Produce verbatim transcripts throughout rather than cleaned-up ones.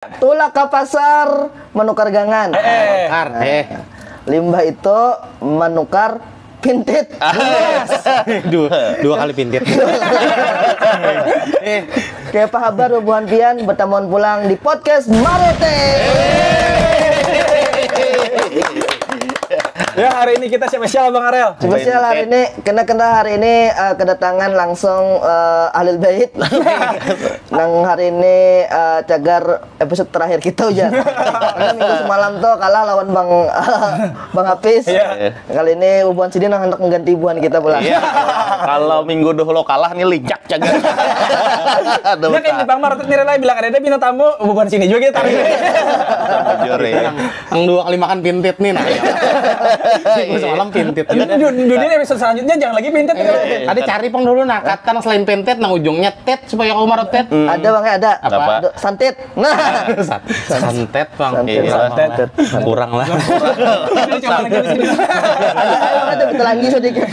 Tulak ka pasar manukar gangan. Kar, eh. Limbah itu manukar pintit. Dua, dua kali pintit. Kayapa habar bubuhan pian, batamuan pulang di podcast Marote. Ya, hari ini kita spesial, Bang Arel. Spesial hari ini, kena-kena hari ini eh, kedatangan langsung eh, Ahlul Bait. Nang hari ini eh, cagar episode terakhir kita, ujar. Karena minggu semalam tuh kalah lawan Bang Bang Hafiz. Iya. Kali ini bubuhan sidin nang hendak mengganti bubuhan kita pulang. Iya. Kalau minggu dahulu kalah nih, licak cagar. Ada Ya, kayak di utang. Bang Marote nih, Rela, bilang ada bintang tamu, bubuhan sini juga kita tarik. Jujur ya. Yang dua kali makan pintit nih, nah. Minggu semalam pintit. Jadi, Dudin episode selanjutnya jangan lagi pintit. Ada cari pang dulu, nah, kata selain pintit, nah, ujungnya tet supaya kau Marote. Ada, Bang, ada. Apa? Apa? Santit. Nah. Santet, Bang. Santet. Iya. Santet. Kurang lah. Ini coba lagi di sini. Ada, Bang, ada, kita lagi sedikit.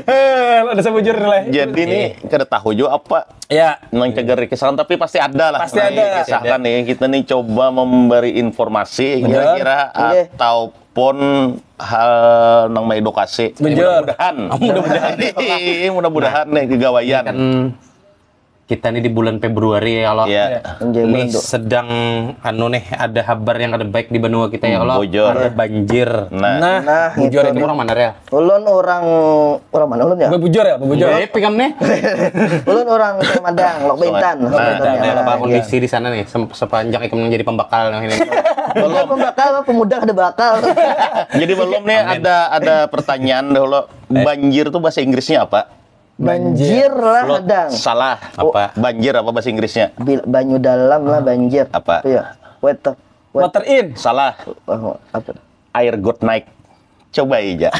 Eh, ada sebujur lah. Jadi nih kada tahu juga apa Ya. nang cagar dikisahkan, tapi pasti ada lah. Pasti Nang ada. Dikisahkan nih, kita nih coba memberi informasi kira-kira Oke. Ataupun hal nang mengedukasi. Bujur. Mudah-mudahan. Mudah-mudahan. Mudah-mudahan nih gagawayan. Kan kita nih di bulan Februari ya Allah. Iya. Anjay, Ini bulan tu. Sedang anu nih, ada habar yang kada baik di banua kita ya Allah. Bujur. Ada banjir. Nah. Nah, Nah, bujur gitu. ini. Orang mana ya? Ulun orang orang mana ulun ya? Gue bujur ya, gue bujur. Bujur, pingam nih. Ulun orang Sumedang, Lok Bintan. Nah, Lok Bintan, daerah ya. Apa kondisi di sana nih, sem- sepanjang ikam menjadi pembakal nih ini? Belum pembakal, pemuda ada bakal. Jadi belum nih, ada ada pertanyaan dahulu. Banjir tuh bahasa Inggrisnya apa? Banjir lah, hadang. Salah. Apa? Banjir apa bahasa Inggrisnya? Bil- banyu dalam lah, banjir. Apa? Iya. Water. Water. Water in. Salah. Oh, apa? Air got naik. Coba aja.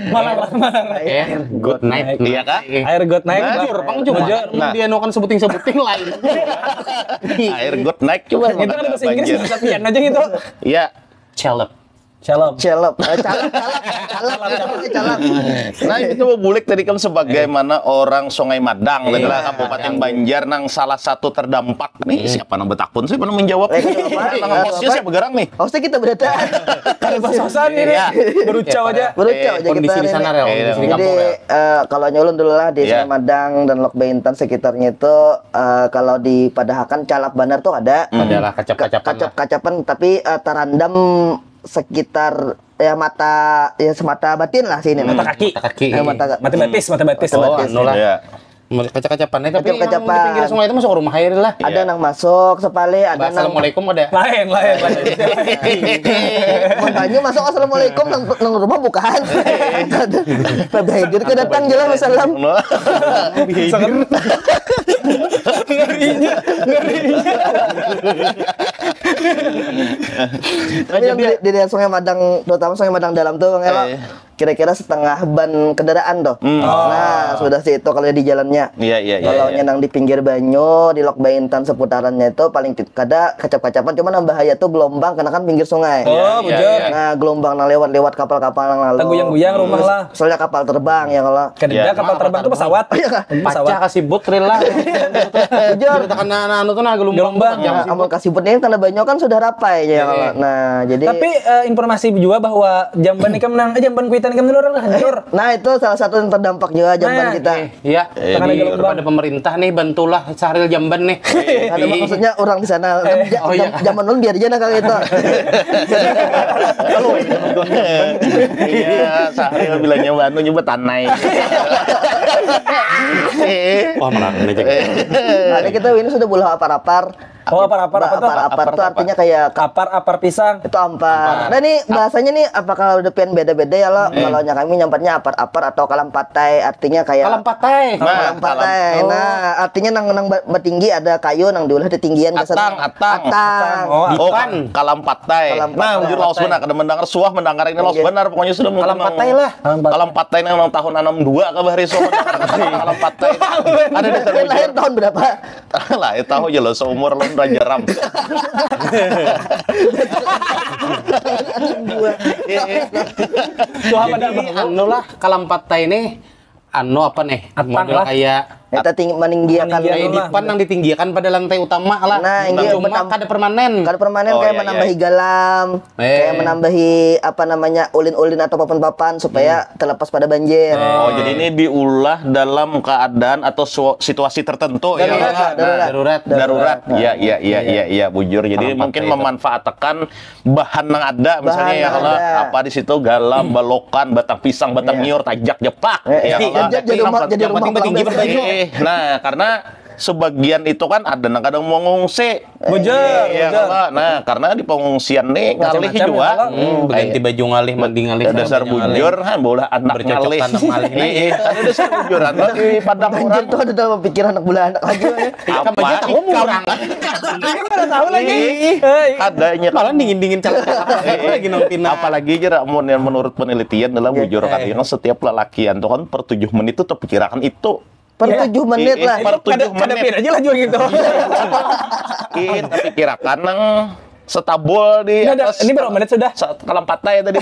Mana, mana? Eh, good night. Iya kah? Air got naik. Nah, Bujur, Bang, cuma nah. Dia nukan sebuting-sebuting lain. Air got naik, coba. Itu kan bahasa Inggris, bisa pian aja gitu. Iya. Celep. Shalom. Celep. Eh, calep, calep, calep, calep, calep. Nah, itu mau bulik tadi kan, sebagaimana orang Sungai Madang, tadi lah Kabupaten Banjar, nang salah satu terdampak nih. Siapa nang betakun? Siapa nang menjawab? Eh, kenapa? Nang hostnya siapa garang nih? Hostnya kita berita. Ada pas-pasan ini. Iya. Berucau aja. Berucau aja Kondisi kita di hari sana, ini. Rel, kondisi di Jadi kampung, Rel. Eh, kalau nyulun dulu lah di Iya. Sungai Madang dan Lok Baintan sekitarnya itu, eh, kalau dipadahakan calap banar tuh ada. Adalah kacap-kacapan lah. Kacap-kacapan, tapi eh, terendam sekitar ya mata, ya semata batin lah sini. Mata kaki. Mata kaki. Eh, mata Mata batis, mata batis. Oh, Batis. Anu lah. Iya. Kacak-kacapan, tapi nang Kacak-kacapan. Di pinggir sungai itu masuk rumah air lah. Ada nang masuk sepale, ada nang Assalamualaikum ada. Lain, lain, lain. Mun banyu masuk assalamualaikum, nang, nang rumah bukan. Ada. Nah, behavior ke datang jelas salam. No. Ngerinya, ngerinya. Tapi yang di, di daerah Sungai Madang, terutama Sungai Madang Dalam tuh, Bang Elo, Eh. kira-kira setengah ban kendaraan tuh. Nah, sudah sih itu kalau di jalannya. Iya, iya, iya, Kalau iya. Nang di pinggir banyu, di Lok Baintan seputarannya itu paling ti- kada kacap-kacapan, cuma nang bahaya tuh gelombang karena kan pinggir sungai. Oh, Iya, bujur. iya. Nah, gelombang nang lewat-lewat kapal-kapal nang lalu. Taguyang-guyang rumah lah. Soalnya kapal terbang ya kalau. Kada Iya. kapal terbang tuh pesawat. Iya, Kak. Pesawat. Pacah kasibut ril lah. Bujur. Cerita kena anu tuh nah, gelombang. Gelombang. Pacah Nah, kasibut. amun kasibut ini tanda banyu kan sudah rapai ya kalau. Nah, jadi Tapi eh, informasi juga bahwa jamban ikam nang eh, jamban kuitan ikam dulu lah hancur. Nah, itu salah satu yang terdampak juga jamban Nah. kita. Iya. Karena ada gelombang. Kepada pemerintah nih, bantulah Sahril jamban nih. Ada maksudnya orang di sana. Jam- Oh, iya. jam- Zaman ulun biar aja nah kalau itu. Iya, Sahril bilangnya anu nyebut tanai. Eh. Wah, menarik nih, Cek. Ada kita ini sudah bola apar-apar. Oh, apar-apar apa tuh? Apar-apar tuh artinya kayak ka- Apar-apar pisang. itu ampar. Nah, nih bahasanya nih apakah udah pian beda-beda ya lo? Kalau nya kami nyampatnya apar-apar atau kalam patai, artinya kayak Kalam patai. Kalam patai. Nah, artinya nang nang ba- batinggi ada kayu nang diulah ditinggian ke Atang, sana. Atang. Atang. Oh, Oh, Dipan. Kalam patai. Kalam Nah, patai. bujur lawas benar, kada mendengar suah, mendengar ini lawas Iya. Benar, pokoknya sudah Kalam memang patai lah. Kalam patai nang tahun enam dua kah bahari suah. Kalam patai. Ada dasar Lahir bujur. Tahun berapa? Lah, ya tahu aja lo, seumur lo Raja Ram. Jadi, anu lah, kalam patai ini anu apa nih? Atang model lah. Kayak Eta ting maninggiakan kehidupan yang ditinggiakan pada lantai utama lah. Nah, ini cuma kada permanen. Kada permanen. Oh, kayak iya, menambahi iya. Galam, eh. Kayak menambahi apa namanya ulin-ulin atau papan-papan supaya hmm. Terlepas pada banjir. Oh, jadi ini diulah dalam keadaan atau situasi tertentu darurat, ya. Darurat, nah, darurat. Darurat. Iya, iya, iya, iya, iya, bujur. Jadi mungkin memanfaatkan bahan yang ada misalnya ya kalau apa di situ galam, balokan, batang pisang, batang nyiur, tajak, jepak ya kalau ada jadi rumah jadi rumah tinggi berbanyu. Nah, karena sebagian itu kan ada nang kadang mengungsi. Bujur, ya, bujur. Nah, karena di pengungsian nih ngalih juga. Hmm, berganti baju ngalih, mandi ngalih. Dasar bujur, ha, bola anak ngalih. Ada dasar bujuran di padang orang. Itu ada dalam pikiran anak bola anak lagi. Apa aja tahu murang. Tahu lagi. Adanya malah dingin-dingin calon lagi nang pina. Apalagi aja mun yang menurut penelitian dalam bujur katanya setiap lelakian tuh kan per tujuh menit tuh terpikirakan itu. Per tujuh menit lah. Per tujuh menit. Kada pina aja lah juga gitu. Kita pikirakan nang setabul di atas. Ini berapa menit sudah? Kalau empat ya tadi.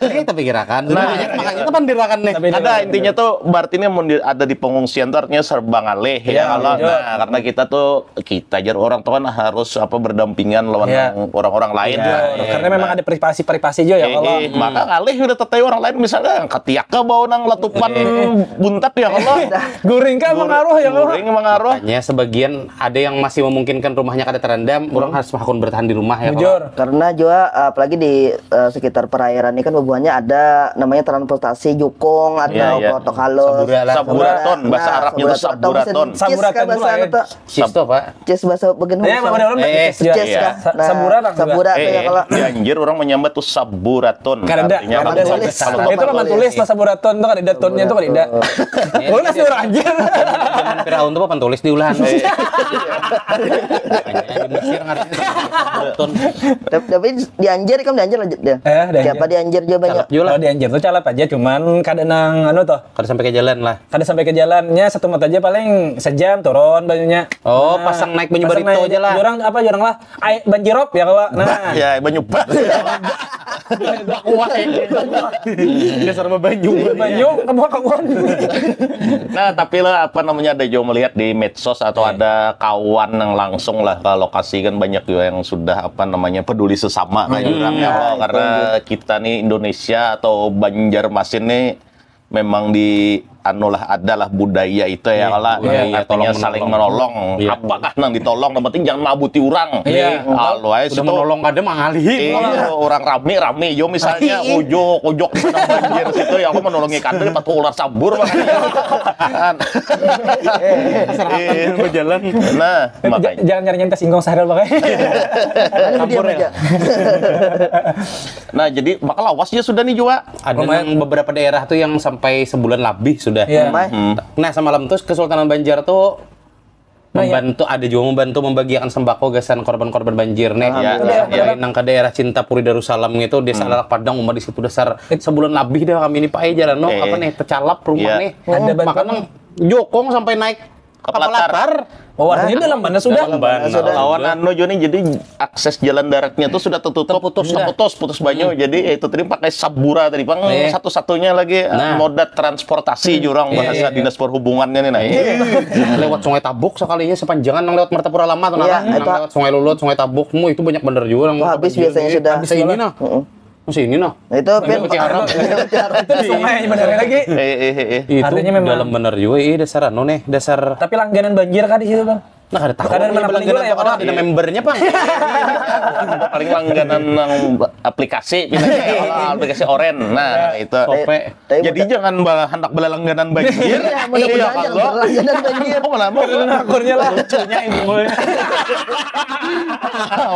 Ini kita pikirakan. Nah, makanya kita pandirakan nih. Ada intinya tuh berarti ini ada di pengungsian tuh artinya serba ngalih ya kalau. Nah, karena kita tuh kita jar orang tuh kan harus apa berdampingan lawan orang-orang lain. Ya, karena memang ada privasi-privasi juga ya kalau. Maka ngalih udah tetai orang lain misalnya ketiak ke bau nang letupan buntat ya kalau. Guring kan mengaruh ya kalau. Guring mengaruh. Makanya sebagian ada yang masih memungkinkan rumahnya kada terendam, orang harus hakun bertahan di rumah ya. Bujur. Karena juga apalagi di uh, sekitar perairan ini kan bubuhannya ada namanya transportasi jukung atau ya, ya. Protok halus. Saburaton, bahasa Arabnya itu saburaton. Saburaton. Saburaton bahasa Arab. Cis tuh apa? Cis bahasa bagian ya, mana orang eh, cis ya. Nah, sabura kan sabura tuh ya kalau. Di anjir orang menyambat tuh saburaton. Kada ada. Artinya kalau tulis. Kalau itu lawan tulis lah saburaton tuh kada ada tonnya tuh kada ada. Ulun nasi orang anjir. Zaman Firaun tuh papan tulis di ulahan. Iya. Di Mesir ngartinya saburaton. Tapi di anjir kan di anjir aja dia. Eh, siapa di anjir juga banyak. Kalau di anjir tuh calap aja cuman kada nang anu tuh. Kada sampai ke jalan lah. Kada sampai ke jalannya satu mata aja paling sejam turun banyunya. Oh, nah, pasang naik banyu barito aja lah. Jurang apa jurang lah? Ai banjirop ya kalau. Nah. Ya, banyu pat. Dasar banyu. Banyu kabuah kabuan. Nah, tapi lah apa namanya ada juga melihat di medsos atau ada kawan yang langsung lah ke lokasi kan banyak juga yang sudah apa namanya peduli sesama kayak orang ya. Karena kita nih Indonesia atau Banjarmasin nih memang di anulah adalah budaya itu ya lah iya, katanya saling menolong iya. Apakah nang ditolong yang penting jangan mabuti orang iya. Kalau aja sudah menolong kada mangalih iya, orang rame rame yo misalnya ujok ujok banjir situ ya aku menolongi kada patuh ular sabur makanya berjalan nah makanya jangan nyari nyari singkong sahara pakai nah jadi bakal lawas ya sudah nih juga ada yang beberapa daerah tuh yang sampai sebulan lebih sudah. Iya. Hmm. Nah, semalam tuh Kesultanan Banjar tuh nah, membantu ya. Ada juga membantu membagiakan sembako gasan korban-korban banjir nih. Ya, ya, ya. Nang ke daerah Cintapuri Darussalam gitu, desa hmm. Lalak Padang umat di situ dasar sebulan lebih dah kami ini Pak eh jalan no eh, apa nih pecalap rumah ya. Nih. Ada bantuan. Makanya jokong sampai naik Kapal latar. Oh, artinya dalam mana sudah? Dalam mana sudah. Lawan anu Joni jadi akses jalan daratnya tuh sudah tertutup, terputus, terputus, putus banyu. Hmm. Jadi ya itu tadi pakai sabura tadi pang eh. Satu-satunya lagi eh. Nah. Moda transportasi eh. Jurang bahasa eh. Dinas perhubungannya nih nah. Eh. Lewat Sungai Tabuk sekalinya sepanjangan nang lewat Martapura Lama tuh ya, nah, lewat Sungai Lulut, Sungai Tabuk, mu itu banyak bener juga orang. Wah, habis biasanya sudah. Habis ini nah. Uh -uh. Masih ini nah. Nah, itu pin. Itu sungai bener lagi. Eh, eh, eh, eh. Itu artinya memang dalam bener juga iya dasar anu nih, dasar. Tapi langganan banjir kah di situ, Bang? Nah, kada tahu. Kada ada langganan ya, ada membernya, Bang. Paling langganan nang aplikasi, aplikasi oren. Nah, itu. Sope. Jadi jangan bala handak bala langganan banjir. Iya, kalau langganan banjir. Kau malah mau akurnya lah. Lucunya itu.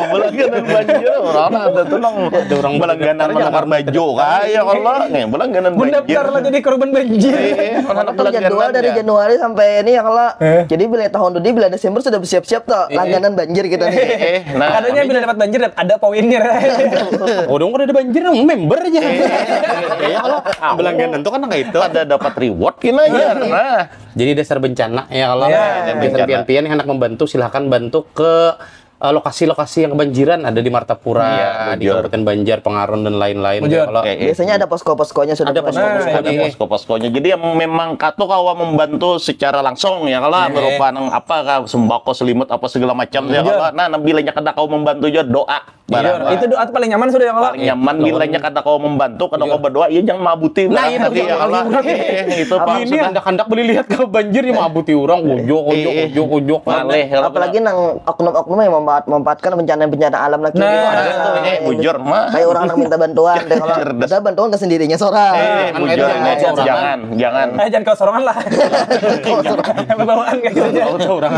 Langganan banjir orang ada tuh nang ada orang balangganan menukar baju kaya Allah nih balangganan banjir. Mendaftar lah jadi korban banjir. Iya, orang ada jadwal dari Januari sampai ini ya kalau jadi bila tahun tadi bila Desember sudah bersiap-siap tuh langganan banjir kita nih. Nah, katanya bila dapat banjir ada poinnya. Odong udah ada banjir member aja. Ya kalau balangganan tuh kan kayak itu. Ada dapat reward kena aja. Nah. Jadi dasar bencana ya kalau ya, pian-pian yang hendak membantu silahkan bantu ke eh, lokasi-lokasi yang kebanjiran ada di Martapura, Iya, di bujur. Kabupaten Banjar, Pengarun dan lain-lain. Bujur. Ya, kalau Eh, eh. Biasanya ada posko-poskonya sudah. Ada posko-posko. Ada Iya. posko-poskonya. Jadi yang memang katu kawa membantu secara langsung ya kalau berupa nang apa kah, sembako, selimut, apa segala macam ya kalau nah, nah bilanya kada kawa membantu juga doa. Bujur. Barang. Itu doa tuh paling nyaman sudah ya kalau. Paling nyaman bilanya kada kawa membantu, kada kawa berdoa, iya jangan mabuti. Nah, itu tadi ya jangan Allah. mabuti. Eh, itu Ini sudah hendak-hendak beli lihat ke banjir ya mabuti orang, ujuk, ujuk, Eh, eh. ujuk, ujuk. Maleh kalau Apalagi nang oknum-oknum yang memanfaat, memanfaatkan bencana-bencana alam lagi. Nah. Wah, Eh, bujur mah. Kayak orang yang minta bantuan deh kalau Cerdas. minta bantuan ke sendirinya seorang. Eh, bujur Kan ini itu seorang. Jangan, jangan. Eh jangan kalau seorang lah. Bawaan kayak gitu. Kalau seorang.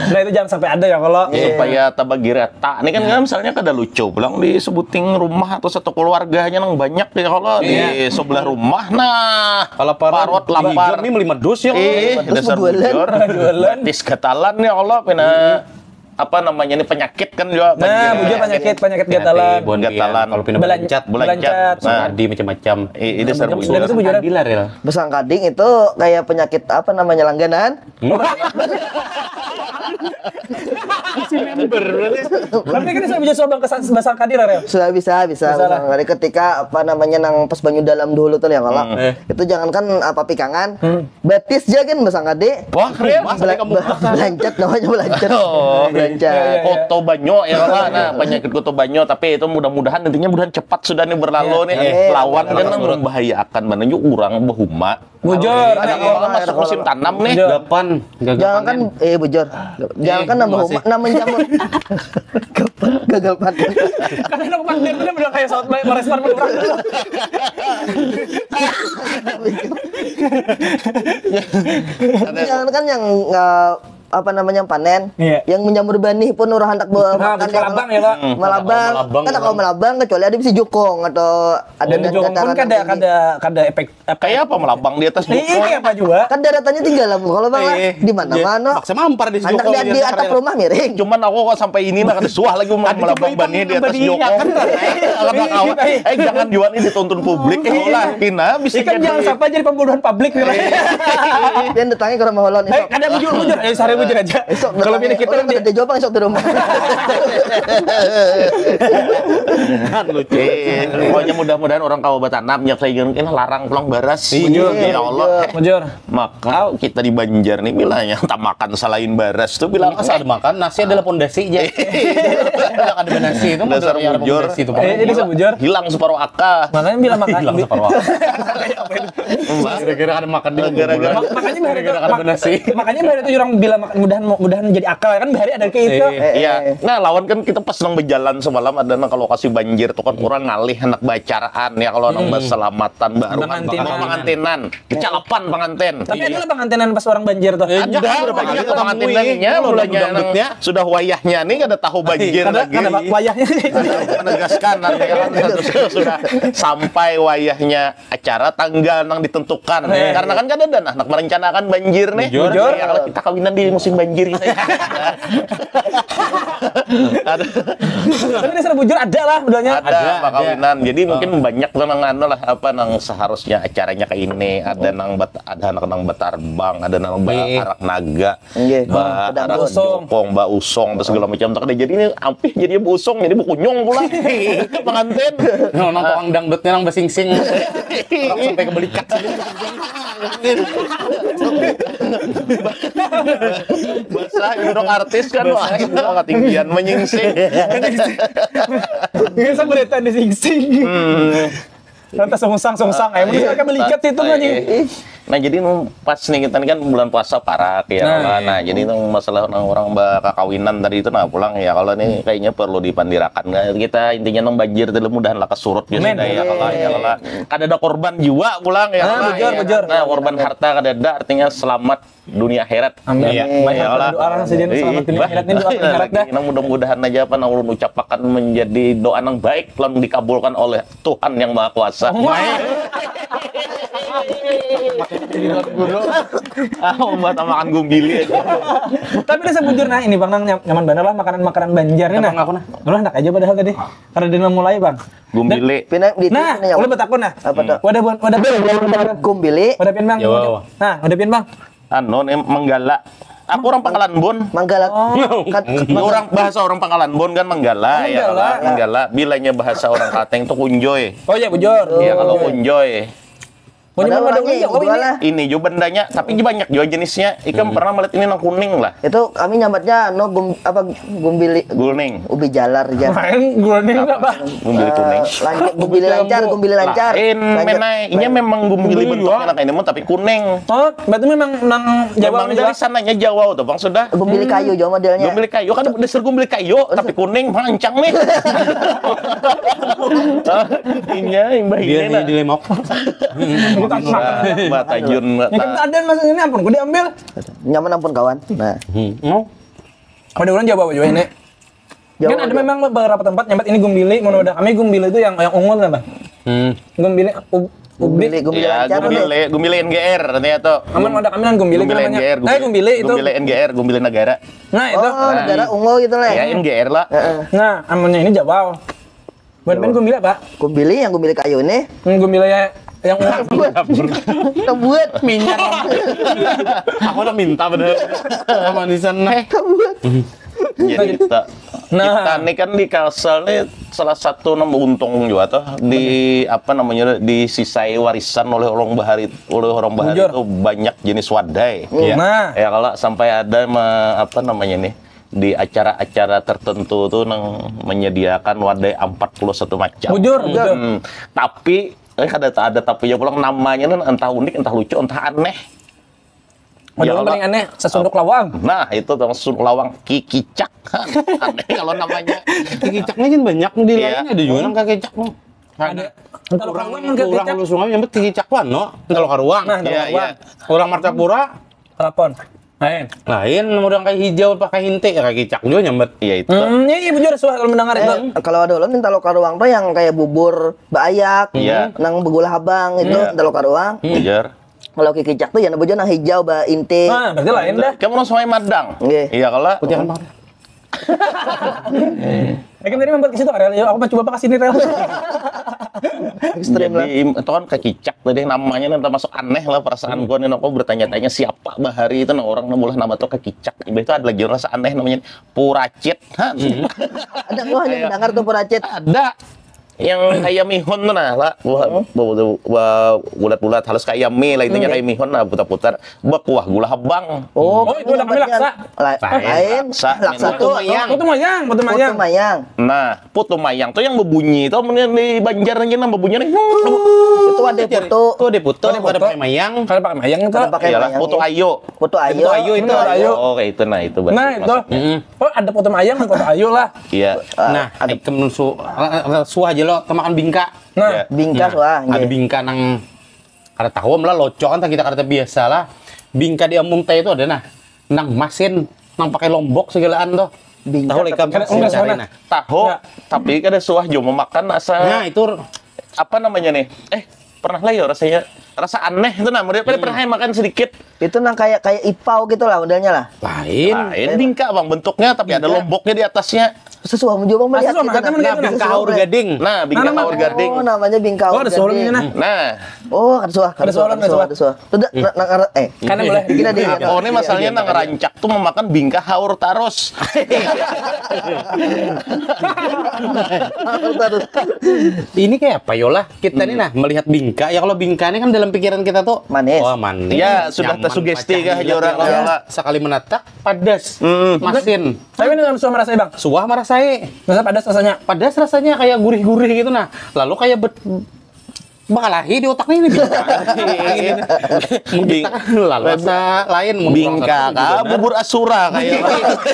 Nah itu jangan sampai ada ya kalau. Supaya tabagi rata. Ini kan misalnya kada lucu pulang di sebuting rumah atau satu keluarganya nang banyak ya kalau di sebelah rumah nah Kalau parot parot lapar. Ini melima dus ya. Eh, Terus dasar bejualan. bujur. Bejualan. Batis gatalan ya Allah pina apa namanya ini penyakit kan juga. Nah, bujur penyakit penyakit gatalan. Bon, Gatalan. Kalau pina Belancat. belancat, belancat, Belancat. nah, di macam-macam. Eh, ini dasar Belancat. bujur. Itu bujur. Adil lah, Ril. Besangkading itu kayak penyakit apa namanya langganan? Si member berarti. Tapi kan bisa bisa coba ke Bas Sangkadi lah, Rel. Sudah bisa, bisa. Bisa lah. Besangkading ketika apa namanya nang pas banyu dalam dulu tuh ya kalau Eh. itu jangankan apa pikangan, Hmm. batis aja kan besangkading. Wah, keren. Masa kamu Belancat namanya belancat. Oh, Belancat. Iya, iya. Koto banyo ya kalau nah penyakit koto banyo tapi itu mudah-mudahan intinya mudahan cepat sudah nih berlalu nih Iya. lawan kan Iya. Membahayakan mana juga orang bahuma Bujur. Ada Ada kalau orang masuk musim tanam nih Bujur. Gapan, gagal Jangankan panen. Eh bujur. Jangankan nambah masih. Umat, nambah jamur. Gagal, gagal panen. Karena aku pakai dia bener kayak saat merespon orang. Jangankan yang eh, apa namanya panen, Iya. yang menjamur banih pun orang hendak bawa Nah, makan melabang kalau- ya, Pak. Hmm. Melabang. Melabang. Kan kalau melabang kecuali ada bisa jukung atau ada Dan dan jukung pun dataran kada tinggi. kada kada efek apa? Kayak apa melabang di atas Ini jukung? Kayak apa juga? Kan daratannya tinggal lah kalau bang lah. Eh, Di mana-mana. Maksa mampar di Anak jukung dia aja, di atap Rel. Rumah miring. Cuman aku kok sampai ini nah kada suah lagi mau melabang bani di atas jokong. Kalau kawan, eh jangan juga nih dituntun publik. Kalau lah, pina bisa Ikan jadi. Jangan sampai jadi pembunuhan publik nih. Dia datangnya ke rumah holon Eh, ada bujur bujur. Eh, sari bujur aja. Esok Kalau bini kita orang di ada jawab esok di rumah. Eh, pokoknya mudah-mudahan orang kawa batanam nyak saya ini larang pulang baras. Bujur. Ya Allah. Bujur. Maka kita di Banjar nih bilanya tamakan selain baras tuh bilang Asal ada makan, nasi adalah pondasi aja. Kalau ada nasi itu Dasar modal yang bujur. pondasi itu. Eh, ini sebujur. Hilang separuh akal. Makanya bila makan Hilang separuh. Gara-gara ada makan di Gara-gara. Makanya bahari Gara-gara ada nasi. Makanya bahari itu orang bila makan mudahan mudahan jadi akal kan bahari ada kayak itu. Eh, Iya. Nah, lawan kan kita pas nang berjalan semalam ada nang ke lokasi banjir tuh kan orang ngalih anak bacaraan ya kalau nang berselamatan baru kan Pengantinan. bakal pengantinan. Kecalapan pengantin. Tapi ada lah pengantinan pas orang banjir tuh. Ada berapa kali tuh pengantinannya mulanya nang sudah wayahnya nih kada tahu banjir Kada lagi. kada wayahnya. Menegaskan nanti kan sudah sampai wayahnya acara tanggal nang ditentukan. Karena kan kada ada nah, nak merencanakan banjir nih. Bujur. Ya, kalau kita kawinan di musim banjir gitu. Ada Tapi dasar bujur ada lah modelnya. ada pakawinan. Jadi mungkin banyak tuh nang anu lah apa nang seharusnya acaranya kayak ini. Ada nang bat, ada anak nang batarbang, ada nang ba, arak naga, Nggih. ba Pedang arak usung. Jokong, ba usong, terus segala macam. Tak ada jadi ini ampih jadi busong, jadi bukunyung pula. Itu pengantin. Nah, nang tukang dangdutnya nang basingsing. Orang sampai ke belikat. Bahasa duduk artis kan wah ketinggian menyingsing. Ini sama berita di singsing. Lantas sungsang sungsang. Ayo mereka melihat itu kan. Nah jadi nu pas nih kita ini kan bulan puasa parak ya Nah. Lah. Nah jadi nu masalah nang orang bakakawinan tadi itu nah pulang ya kalau ini kayaknya perlu dipandirakan. Nah, kita intinya nang banjir itu mudahan lah kesurut gitu Amin. Ya kalau ya kalau kada ada korban jiwa pulang ya Nah, kalau bujur, ya. Bujur. Nah korban harta kada ada artinya selamat dunia akhirat. Amin. Iya. Banyak Ya Allah. doa lah sih selamat dunia akhirat ini doa akhirat dah. Nah, mudah-mudahan aja apa nang ulun ucapakan menjadi doa nang baik lalu dikabulkan oleh Tuhan yang Maha Kuasa. Wah. Ah, obat makan gumbili aja. Tapi udah sebujur nah ini bang nang nyam- nyaman bener lah makanan makanan Banjar nih nah. Bang, aku nah. Udah hendak aja padahal tadi. Karena dia mulai bang. Gumbili. Pina di Nah, sini ya. udah betakun nah. Apa tuh? Wadah buan wadah buan. Gumbili. Wadah pian bang. Ya, wah, wah. Nah, wadah pian bang. Anu nih menggala. Aku orang Pangkalan Bun. Manggala. Oh. Kat- Ya, orang bahasa orang Pangkalan Bun kan manggala, ya Manggala. Lah, manggala. Bilanya bahasa orang Kalteng tuh kunjoy. Oh ya bujur. Ya kalau kunjoy. Punya Padahal mana orangnya kunjoy? Indo lah. Ini juga bendanya, tapi banyak juga jenisnya. Ikam pernah melihat ini nang kuning lah. Itu kami nyambatnya no gum, apa gumbili Gulning. Ubi jalar ya. Main gulning apa? Gumbili kuning. Lancar, gumbili lancar, gumbili lancar. Lain Lancar. Menai, inya memang gumbili Gumbili bentuknya juga. Nang ini mun, tapi kuning. Oh, berarti memang nang Jawa Memang ini dari lah. Sananya Jawa tuh bang sudah. Gumbili kayu juga modelnya. Gumbili kayu kan dasar gumbili kayu tapi kuning mancang nih. Inya imbah Biar ini ini dilemok. Batajun Ini kan ada mas ini ampun, gue diambil. Nyaman ampun kawan. Nah, Hmm. Ada orang Jawa juga ini. Jawa Kan ada juga. Memang beberapa tempat nyambat ini gumbili, mau udah kami gumbili itu yang yang ungu apa? Hmm. Gumbili ub- ubi. Gumbili, gumbili Ya, lancar. gumbili, gumbili N G R ternyata tuh. Aman ada kami nang gumbili Gumbili namanya. N G R, Eh gumbili itu. Gumbili N G R, gumbili negara. Nah itu. Oh, negara ungu gitu lah. Ya N G R lah. Heeh. Nah, amannya ini Jawa. Buat main gumbili apa? Gumbili yang gumbili kayu ini. Hmm, gumbili ya yang ungu. Kebuat. Minyak. Aku udah minta bener. Sama di sana. Kebuat. Jadi kita Nah. kita nih kan di Kalsel nih salah satu nang untung juga tuh di apa namanya disisai warisan oleh orang bahari oleh orang bahari Bujur. Itu banyak jenis wadai. Iya. Nah, Ya kalau sampai ada me- apa namanya nih di acara-acara tertentu tuh nang menyediakan wadai empat puluh satu macam. Bujur, bujur. Hmm, tapi eh, ada ada tapinya pulang namanya nih entah unik, entah lucu, entah aneh. Model Ya, paling Allah. Aneh, sesunduk lawang. Nah, itu termasuk lawang kikicak. Aneh kalau namanya. Kicaknya kan banyak di Iya. lain ada juga nang kakicak no. Ada. Kalau Orang kawan orang kakicak. Lusungan nyambat kicak wan no. Kalau karuang. Nah, Iya, kalau iya. Orang Martapura Telepon. Lain. lain orang kayak hijau pakai hinte ya kakicak juga nyambat. Iya itu. Hmm, iya, iya bujur suah kalau mendengar itu. Eh, kalau ada ulun minta lokal ruang tuh yang kayak bubur baayak, Iya. nang begula habang itu Iya. minta lokal ruang. Bujur. Kalau kikicak tuh ya bujur nang hijau ba inti. Nah, berarti lain dah. Kamu orang Sungai Madang. Nggih. Iya kalau Putihan bang. Ya kan tadi membuat ke situ Ariel, ya aku mencoba pakai sini Rel. Ekstrim lah. Jadi im- itu kan kekicak tadi namanya nanti masuk aneh lah perasaan gua nih aku bertanya-tanya siapa bahari itu nah orang nang mulah nama tuh kekicak. Imbah itu ada lagi rasa aneh namanya puracit. Hah? Ada gua hanya mendengar tuh puracit. Ada yang kayak mihun tuh nah lah buah bulat-bulat halus kayak mie lah intinya kayak mihun lah putar-putar bekuah gula habang. Oh, Oh, itu udah kami laksa. La- lain. Laksa, Laksa minum. tuh. Putu mayang, putu mayang. Putu mayang. Nah, putu mayang tuh yang berbunyi tuh kemudian di Banjar aja nang berbunyi nih. Itu ada putu. Tuh ada putu, ada pakai mayang. Kalau pakai mayang itu. Ada pakai Iyalah, mayang. putu ayo. Putu ayo. Putu ayo itu. Putu ayo. Oh, kayak itu nah itu. Nah, itu. Mm-mm. Oh, ada putu mayang, ada putu ayo lah. Iya. Nah, ikam su- suah aja lo temakan bingka. Nah, Bingka Nah, wah. ada bingka nang kada tahu lah locok kan kita kada biasa lah. Bingka di amun teh itu ada nah. Nang masin, nang pakai lombok segalaan tuh. Bingka Tahu lah ikam Kada masin enggak cari sana. Nah. Tahu, Ya. Tapi kada suah juga memakan asa Nah, itu apa namanya nih? Eh, pernah lah ya rasanya rasa aneh itu nah. Murid pada pernah makan sedikit. Itu nang kayak kayak ipau gitu lah modelnya lah. lain. Nah, ini bingka bang bentuknya tapi ada lomboknya di atasnya. Sesuai juga bang melihat Sesuai, gitu, makanya nah. melihat Nah, bingka haur gading. Nah, bingka Nah, nah, haur gading. Oh, namanya bingka oh, haur ada soalnya gading. Nah. Nah, Oh, ada suah, Ada suah, ada suah. Ada suah. Sudah, nak nak eh. Karena boleh. Kita di oh ini masalahnya nang rancak tuh memakan bingka haur tarus. Terus. Ini kayak apa yolah? Kita nih nah melihat bingka ya kalau bingka ini kan dalam pikiran kita tuh Manis. Oh, manis. Ya, sudah Nyaman, tersugesti pacah kah gila, ya orang gila. Lala? Sekali menatap padas. Hmm. Masin. Tapi ini suah merasa bang. Suah merasai. Rasa padas rasanya. Padas rasanya kayak gurih-gurih gitu nah. Lalu kayak bet bakalahi di otaknya ini bingka. Mungkin lalu rasa lain mungkin Bingka rasa kah? bener. Bubur asura kayak.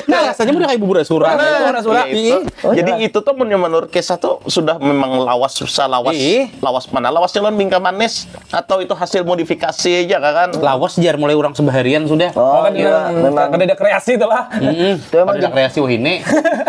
Nah, rasanya udah kayak bubur asura. Bubur asura. Iya, itu. Oh, Jadi iya. itu tuh mun menurut kisah tuh sudah memang lawas susah lawas Ih. lawas mana lawasnya lawan bingka manis atau itu hasil modifikasi aja kan? Lawas jar mulai orang sebaharian sudah. Oh, Kan iya, memang memang kada ada kreasi itu lah. Mm-mm. Itu emang Ada kreasi wahini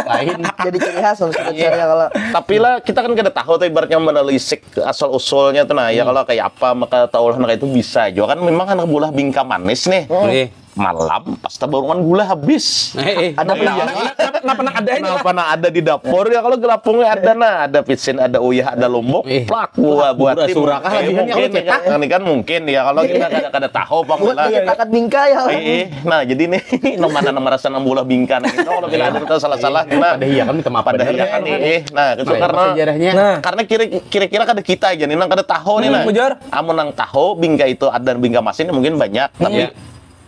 lain. Jadi ciri khas untuk Iya. kalau Tapi lah kita kan kada tahu tuh ibaratnya menelisik asal usulnya tuh nah ya kalau kayak apa maka tahu lah nah itu bisa juga kan memang anak buah bingka manis nih. Oke. malam pas tabarungan gula habis. Eh, eh. Ada pernah ada, pernah ada ini. Kenapa nah ada di dapur ya? Kalau gelapungnya ada nah, ada pitsin, ada uyah, ada lombok, Eh, plak buah buat Buah surakah lagi, ini aku mungkin cetak. Ini kan mungkin ya kalau kita kada kada tahu bang Buat lah. Menciptakan bingkai ya. Eh, nah jadi nih nama nama rasa nang bulah bingkai nah, gitu kalau bila ada salah salah nah. Padahal iya kan minta maaf Padahal bener. iya kan nih. Nah, itu Mari karena apa sejarahnya? Nah. karena kira kira-kira kada kita aja nih nang kada tahu nih nah. Bujur. Amun nang tahu bingkai itu ada bingkai masin mungkin banyak, tapi Iya.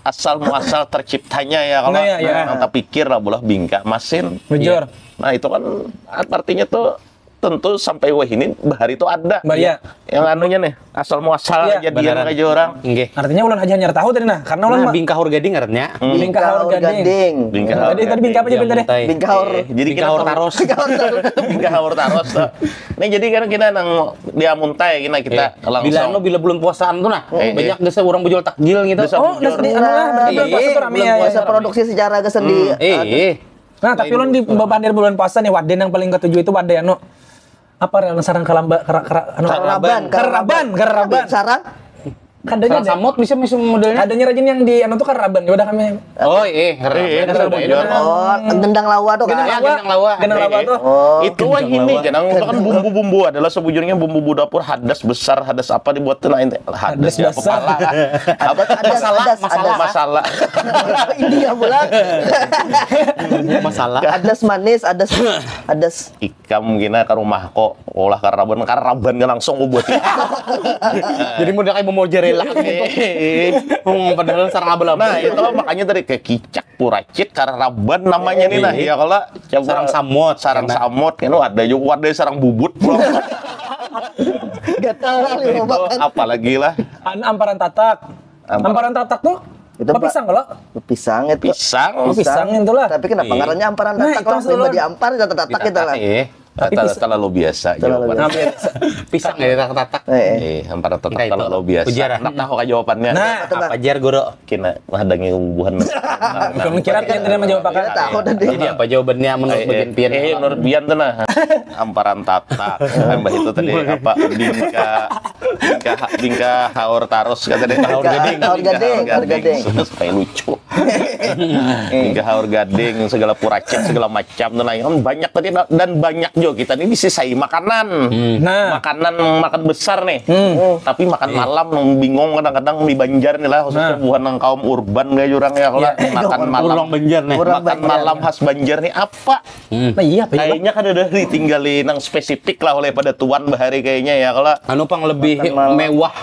asal muasal terciptanya ya kalau Nah, iya, iya. nang tapikir lah bulah bingkai masin. Bujur. Nah, itu kan artinya tuh tentu sampai wah ini bahari itu ada. Bahaya. Yang anunya nih, asal muasal Iya. aja dia Beneran. aja orang. Nggih. Artinya ulun aja hanyar tahu tadi nah, karena ulun Nah, ma- bingkahur gading ngarannya. Bingkahur gading. Bingkahur Tadi tadi bingkah apa aja tadi? Muntai. Bingkahur. Eh, Jadi kita Bingkahur nang- taros. Bingkahur taros. Nah, jadi kan kita nang dia muntai kita kita Eh, bila langsung. Anu, bila bulan puasaan tuh nah, Eh, banyak desa orang bujul takjil gitu. Desa Oh, bujur. di anu lah, berarti Iya, puasa tuh rame Belum ya. puasa Ya. Produksi secara kesendi. Eh, eh. Nah, tapi ulun di babahan dari bulan puasa nih, wadah yang paling ketujuh itu wadah ya, anu. Apa yang sarang kalamba kera, kera, anu, Keraban. Keraban, keraban. Sarang Kadanya Sarang ada. Samot bisa masih modelnya. Kadanya rajin yang di anu tuh keraban, ya udah kami. Oh, eh, Eh, eh, keraban. keraban. Keraban. Oh, gendang lawa tuh Gendang kan. Ya, lawa. gendang lawa. Gendang lawa Eh, eh. tuh. Oh, Itu wah ini jangan itu kan bumbu-bumbu adalah sebujurnya bumbu-bumbu dapur hadas besar hadas apa dibuat tuh nah ini hadas Hadas ya besar. kepala. Apa ada masalah ada masalah ada masalah. India pulang. Masalah. Ada manis, ada ada Ikam gina ke rumah kok olah karaban karaban langsung ubut. Jadi model kayak mozzarella gitu. Hmm, padahal sarang abal-abal. Nah itu makanya tadi kayak kicak puracit karaban namanya nih nah ya kalau coba Sarang samot. sarang samot kan ada juga ada sarang bubut bro. Gatal kali mau Itu makan. Apalagi lah Anu amparan tatak. Amparan. Amparan tatak tuh Itu, apa Pak. Pisang kalau? Pisang itu. Pisang. Oh, pisang itu lah. Tapi kenapa Iya. ngarannya amparan Nah, tatak itu lah maksud ulun. Pribadi ampar kita tatak kita lah. Eh, Tapi terlalu, pis- terlalu biasa Terlalu jawaban. biasa. Pisang ya tatak. Eh, eh. Eh, amparan tatak Enggak itu. Terlalu biasa. Ujar. Nah, tahu aja jawabannya. Nah, Apa tuh, Pak? Apa jar guru? Kena hadangi bubuhan. Bukan kira kita mau jawab apa? Kita tahu tadi. Jadi apa jawabannya menurut Eh, bagian pian? eh, menurut Bian tuh nah. Amparan tatak. Tambah itu tadi apa bingka bingka bingka haur tarus kata dia. Haur gading. Haur gading, haur gading. Supaya lucu. Bingka haur gading segala puracit segala macam tuh nah. Kan banyak tadi dan banyak juga kita nih bisa sai makanan. Nah. Makanan makan besar nih. Tapi makan malam bingung kadang-kadang di Banjar nih lah khususnya Nah. buhan nang kaum urban kayak orang ya kalau Iya. makan malam. Orang Banjar nih. Orang Makan Banjar. Malam khas Banjar nih apa? Hmm. Nah, iya apa ya? Kayaknya kan udah ditinggali nang spesifik lah oleh pada tuan bahari kayaknya ya kalau Anu pang lebih Makan malam. Mewah.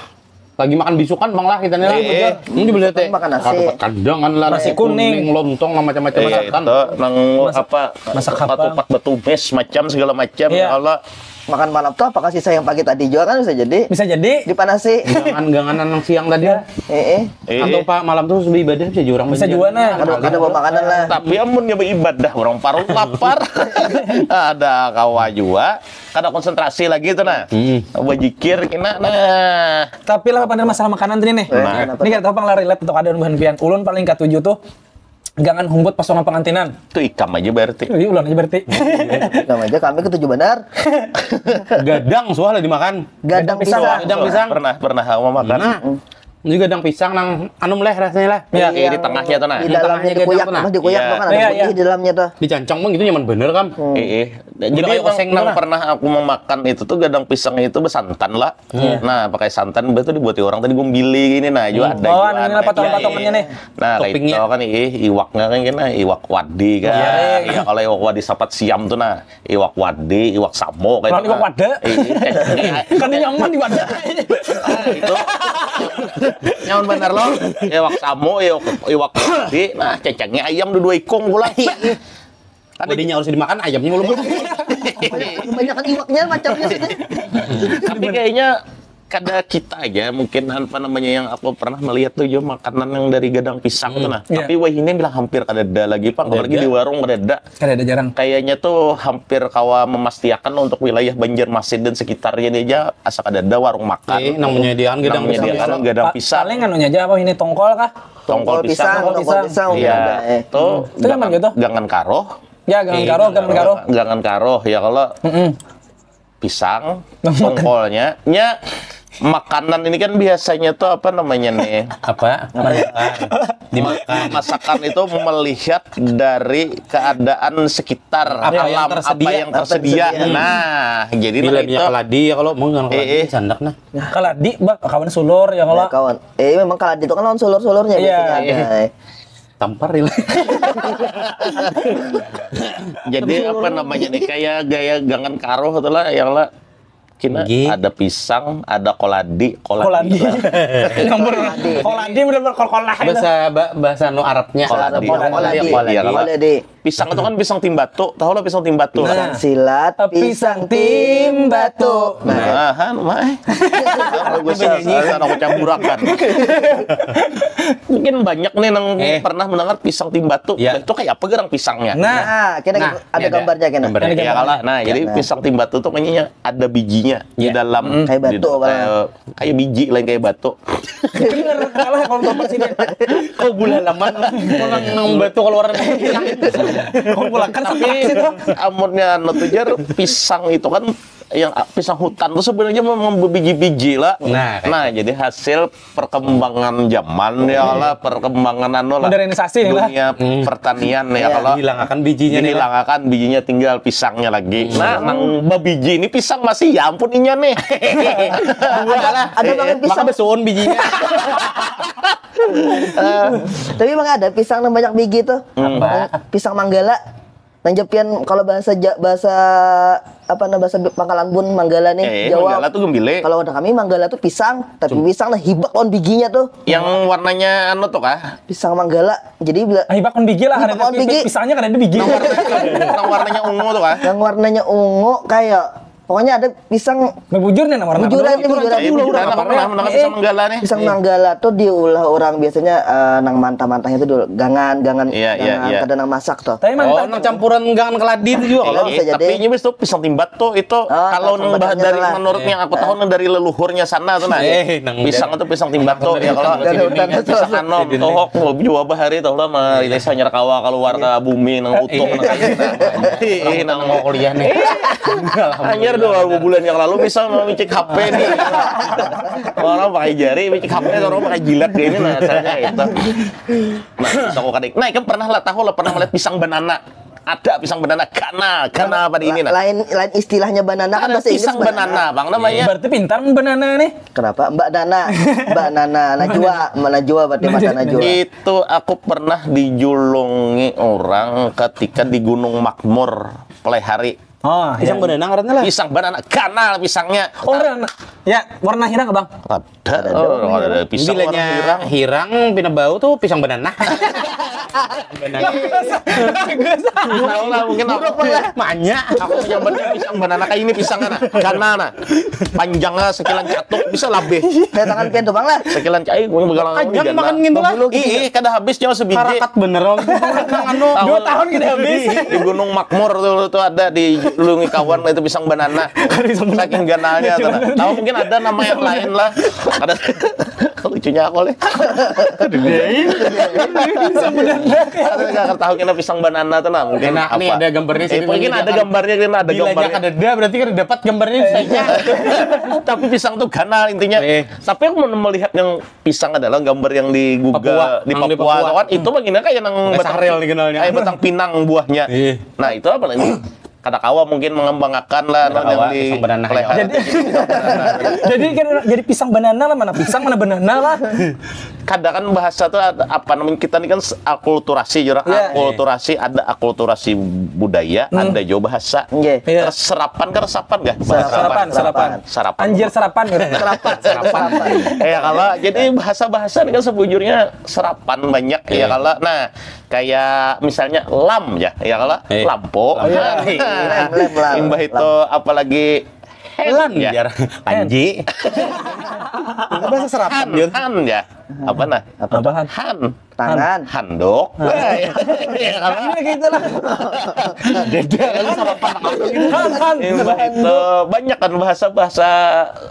Lagi makan bisukan bang lah kita nih lah. Eh, eh. Ini beli teh. Makan nasi. Aduh, kandangan lah, Nasi nasi kuning. Kuning, lontong lah macam-macam Eh, masakan. itu nang Masak- apa masak ketupat habang. Ketupat batu mes macam segala macam Iya. ya kalau Makan malam tuh apakah sisa yang pagi tadi juga kan bisa jadi Bisa jadi. dipanasi. Gangan-ganganan yang siang tadi. Eh, eh. eh, Atau pak malam tuh lebih ibadah bisa jurang. Bisa menjadi. juga nah. Ada ada bawa makanan lah. Tapi amun nyoba ibadah orang parut lapar. Ada kawa juga. Kada konsentrasi lagi itu nah. Hmm. Bajikir kena nah. Tapi lah pada masalah makanan tadi nih. Nah. Ini gak tau pang lah relate atau kada buhan pian. Ulun paling katuju tuh gangan humbut pas orang pengantinan. Itu ikam aja berarti. Iya ulun aja berarti. Nama aja kami ketujuh benar. Gadang suah lah dimakan. Gadang Pisang. pisang. Gadang pisang. Pernah pernah aku makan. Nah, ini gadang pisang nang anu meleh rasanya lah. Iya. Eh, di tengahnya tuh nah. Di dalamnya Tengahnya dikuyak, gadang tuh, nah. pas dikuyak Iya. tuh kan ada Iya, putih iya. Di dalamnya tuh. Dicancang bang gitu nyaman bener kam. Eh, eh. Jadi Udah kayak emang, oseng emang tuh lah. Pernah aku memakan itu tuh gadang pisang itu besantan lah. Nah, pakai santan itu dibuat orang tadi gumbili gini nah juga ada Oh, juga anu nah, lah, patang-patang iya. ini nih. Nah, kayak Toppingnya. itu kan ih iwaknya kan kena iwak wadi kan. Iya. Ya kalau iwak wadi sapat siam tuh nah, iwak wadi, iwak samo kayak Kalau iwak wada. Iya. Kan nyaman di wadah. Itu nyaman bener loh. Iwak samo, iwak, iwak wadi. Nah, cecengnya ayam dua ikung pulang. Tadinya harus dimakan ayamnya belum. Kebanyakan iwaknya macamnya sih. Tapi kayaknya kada kita aja mungkin apa namanya yang aku pernah melihat tuh juga makanan yang dari gadang pisang tuh nah. Iya. Tapi wah ini bilang hampir kada ada lagi pang apalagi Kada di ada. Warung kada ada. Kada ada jarang. Kayaknya tuh hampir kawa memastiakan untuk wilayah Banjarmasin dan sekitarnya ini aja asa kada ada warung makan. Eh, nang menyediakan gadang Nang menyediakan pisang. gadang Pa- pisang. Paling anunya aja apa ini tongkol kah? Tongkol pisang. Tongkol pisang. Iya. Hmm. Tuh Itu nyaman gangan- gitu. Gangan karoh. Ya, gangan Eh, karoh, gangan karoh. Gangan karoh ya kalau Mm-mm. pisang, tongkolnya, nya Makanan ini kan biasanya tuh apa namanya nih? Apa? Menakar. Dimakan. Masakan itu melihat dari keadaan sekitar, Apa yang alam, tersedia. Apa yang tersedia. Nah, jadi Bila nah minyak itu keladi ya kalau mau nggak keladi Eh, eh. Sandak nah. Kaladi, bah, kawan sulur ya kalau. Kawan. Eh, memang kaladi itu kan lawan sulur-sulurnya Iya, biasanya ada. iya. Tampar ya. Jadi apa namanya nih, kayak gaya gangan karuh tuh lah, yang lah kena Gigi. Ada pisang, ada koladi, koladi. Koladi. Lah. Nomor koladi benar-benar kol-kolah itu. Bahasa ba- bahasa nu Arabnya. Koladi. Koladi. Koladi. Koladi. Iya, kalau Koladi. Pisang itu kan pisang timbatu, tahu lah pisang timbatu. Pisang silat, Pisang pisang timbatu. Nah, Nah, anu mah eh. Aku bisa sana aku campurakan. Mungkin banyak nih yang Eh. pernah mendengar pisang timbatu. Ya. Itu kayak apa gerang pisangnya? nah, kena Nah, ada ini ada. gambarnya kena. Gambarnya. Ya kalah. Nah, jadi Nah. Pisang timbatu tuh kayaknya ada bijinya di Ya. dalam. Kayak batu Di- apa? kayak, kayak biji lain kayak batu. Bener, kalah kalau tempat sini. Kau bulan lama orang nang batu keluar. Kau pulangkan Tapi amunnya anu tuh jar, pisang itu kan yang pisang hutan tuh sebenarnya memang berbiji-biji lah. Nah, kayak Nah, jadi hasil perkembangan zaman ya lah, perkembangan anu lah. Modernisasi lah. Dunia pertanian ya Iya. Kalau Dihilangakan bijinya nih. dihilangakan bijinya tinggal pisangnya lagi. Nah, nang babiji ini pisang masih ya ampun inya nih. Bukan lah. Ada banget Maka pisang. besuun bijinya. Tapi emang ada pisang yang banyak biji tuh. Apa? Pisang manggala. Nang japian kalau bahasa Ja- bahasa apa nah bahasa Pangkalan pun manggala nih Eh, Jawa. Manggala tuh gembile. Kalau ada kami manggala tuh pisang, tapi pisang nah hibak lawan bijinya tuh. Yang warnanya anu tuh kah? Pisang manggala. Jadi bila Ah, hibak lawan biji lah, Hibak ada lawan tapi biji. Pisangnya kada ada biji. Yang warnanya ungu tuh kah? Yang warnanya ungu kayak pokoknya ada pisang Bujur nih warna. Bujuran nih, bujuran. Eh, bujuran apa pernah menang Eh. Pisang manggala nih? Pisang manggala tuh diolah orang biasanya eh, nang mantah-mantahnya tuh dulu gangan gangan Iya, iya, gangan iya. Kada nang masak tuh. Tapi Oh, mantap. Nang campuran gangan keladi itu juga kalau. Iya, bisa jadi. Tapi ini bis tuh pisang timbatu itu Ah, kalau pisang nang bah- timbatunya dari lah. Menurut yang aku tahu nang dari leluhurnya sana tuh nah. Eh, nang Pisang dari- itu pisang timbatu Dari- ya kalau Dari hutan Dari- itu. Pisang anu tohok jua bahari tahu lah mah rilis hanyar kawa keluar ke bumi nang utuh. Iya. Iya, nang mau kuliah nih. Hanyar dua bulan yang lalu bisa mau micik H P nih. Orang pakai jari micik H P, orang pakai jilat kayak ini nah asalnya itu. Nah, toko kadek. Nah, kan pernah lah tahu lah pernah melihat pisang banana. Ada pisang banana kana kana apa di ini nah. Lain lain istilahnya banana kan Ada bahasa Inggris pisang banana, Bang namanya. Berarti pintar banana nih. Kenapa? Mbak Nana. Mbak Nana Najwa, Mbak Najwa berarti mata Najwa. Itu aku pernah dijulungi orang ketika di Gunung Makmur, Pelihari. Oh, Pisang iya. Banana ngarannya lah. Pisang banana, ganal pisangnya. Oh, warna, ya warna hirang, Bang. Ada, oh, ada pisang warna Bilanya hirang. Hirang pina bau tuh pisang banana. Tahu lah mungkin apa. Banyak. Aku nyambatnya pisang banana kayak ini pisang nah. Ganal nah. Panjangnya sekilan catuk bisa lebih. Saya tangan pian tuh bang lah. Sekilan cair gue begalang Panjang makan gitu lah. Ih, ih, kada habis nyawa sebiji. Harakat bener orang itu. Nang anu. Tahu. Dua tahun kita habis. Di Gunung Makmur tuh, tuh ada di Lungi Kawan itu pisang banana. Saking ganalnya tuh. Nah. Tahu mungkin ada nama yang lain lah. Ada lucunya aku leh. Ada nggak tahu kena pisang banana tuh nah mungkin Enak nih, apa? Ada gambarnya Eh, sini, mungkin nanti ada akan- gambarnya kena ada Bilanya gambarnya. Kada ada berarti kada dapat gambarnya. Tapi pisang tuh ganal intinya. Eh. Tapi aku mau melihat yang pisang adalah gambar yang di Google Papua. di Yang di Papua. Papua. Kan itu bagiannya kayak nang Pakai batang sarel dikenalnya. Kayak batang pinang buahnya. Iya. Nah, itu apa ini? Kada kawa mungkin mengembangkan lah Kada yang kawa, di pisang banana pelihara. kayak Jadi, jadi kan jadi pisang banana lah, mana pisang mana banana lah. Kadang kan bahasa tuh ada, apa namanya kita ini kan s- akulturasi jurang Iya. akulturasi ada akulturasi budaya ada juga bahasa. Nggih. Iya. Terus serapan keresapan gak? Serapan, serapan. Serapan. Anjir serapan gitu. Serapan, serapan. Ya kalau jadi bahasa-bahasa ini kan sebujurnya serapan banyak ya Iya. kalau nah kayak misalnya lam ya ya kalau Eh. lampu Lam. Lem, lem, lam. Imbah itu apalagi Lan ya. Jar. Panji. Itu bahasa serapan Han, Jun. Han ya apa nah Apaan? Han Tangan. Handuk. Ya, kalau Ini gitu lah. Beda lalu sama apa? Imbah itu banyak kan bahasa bahasa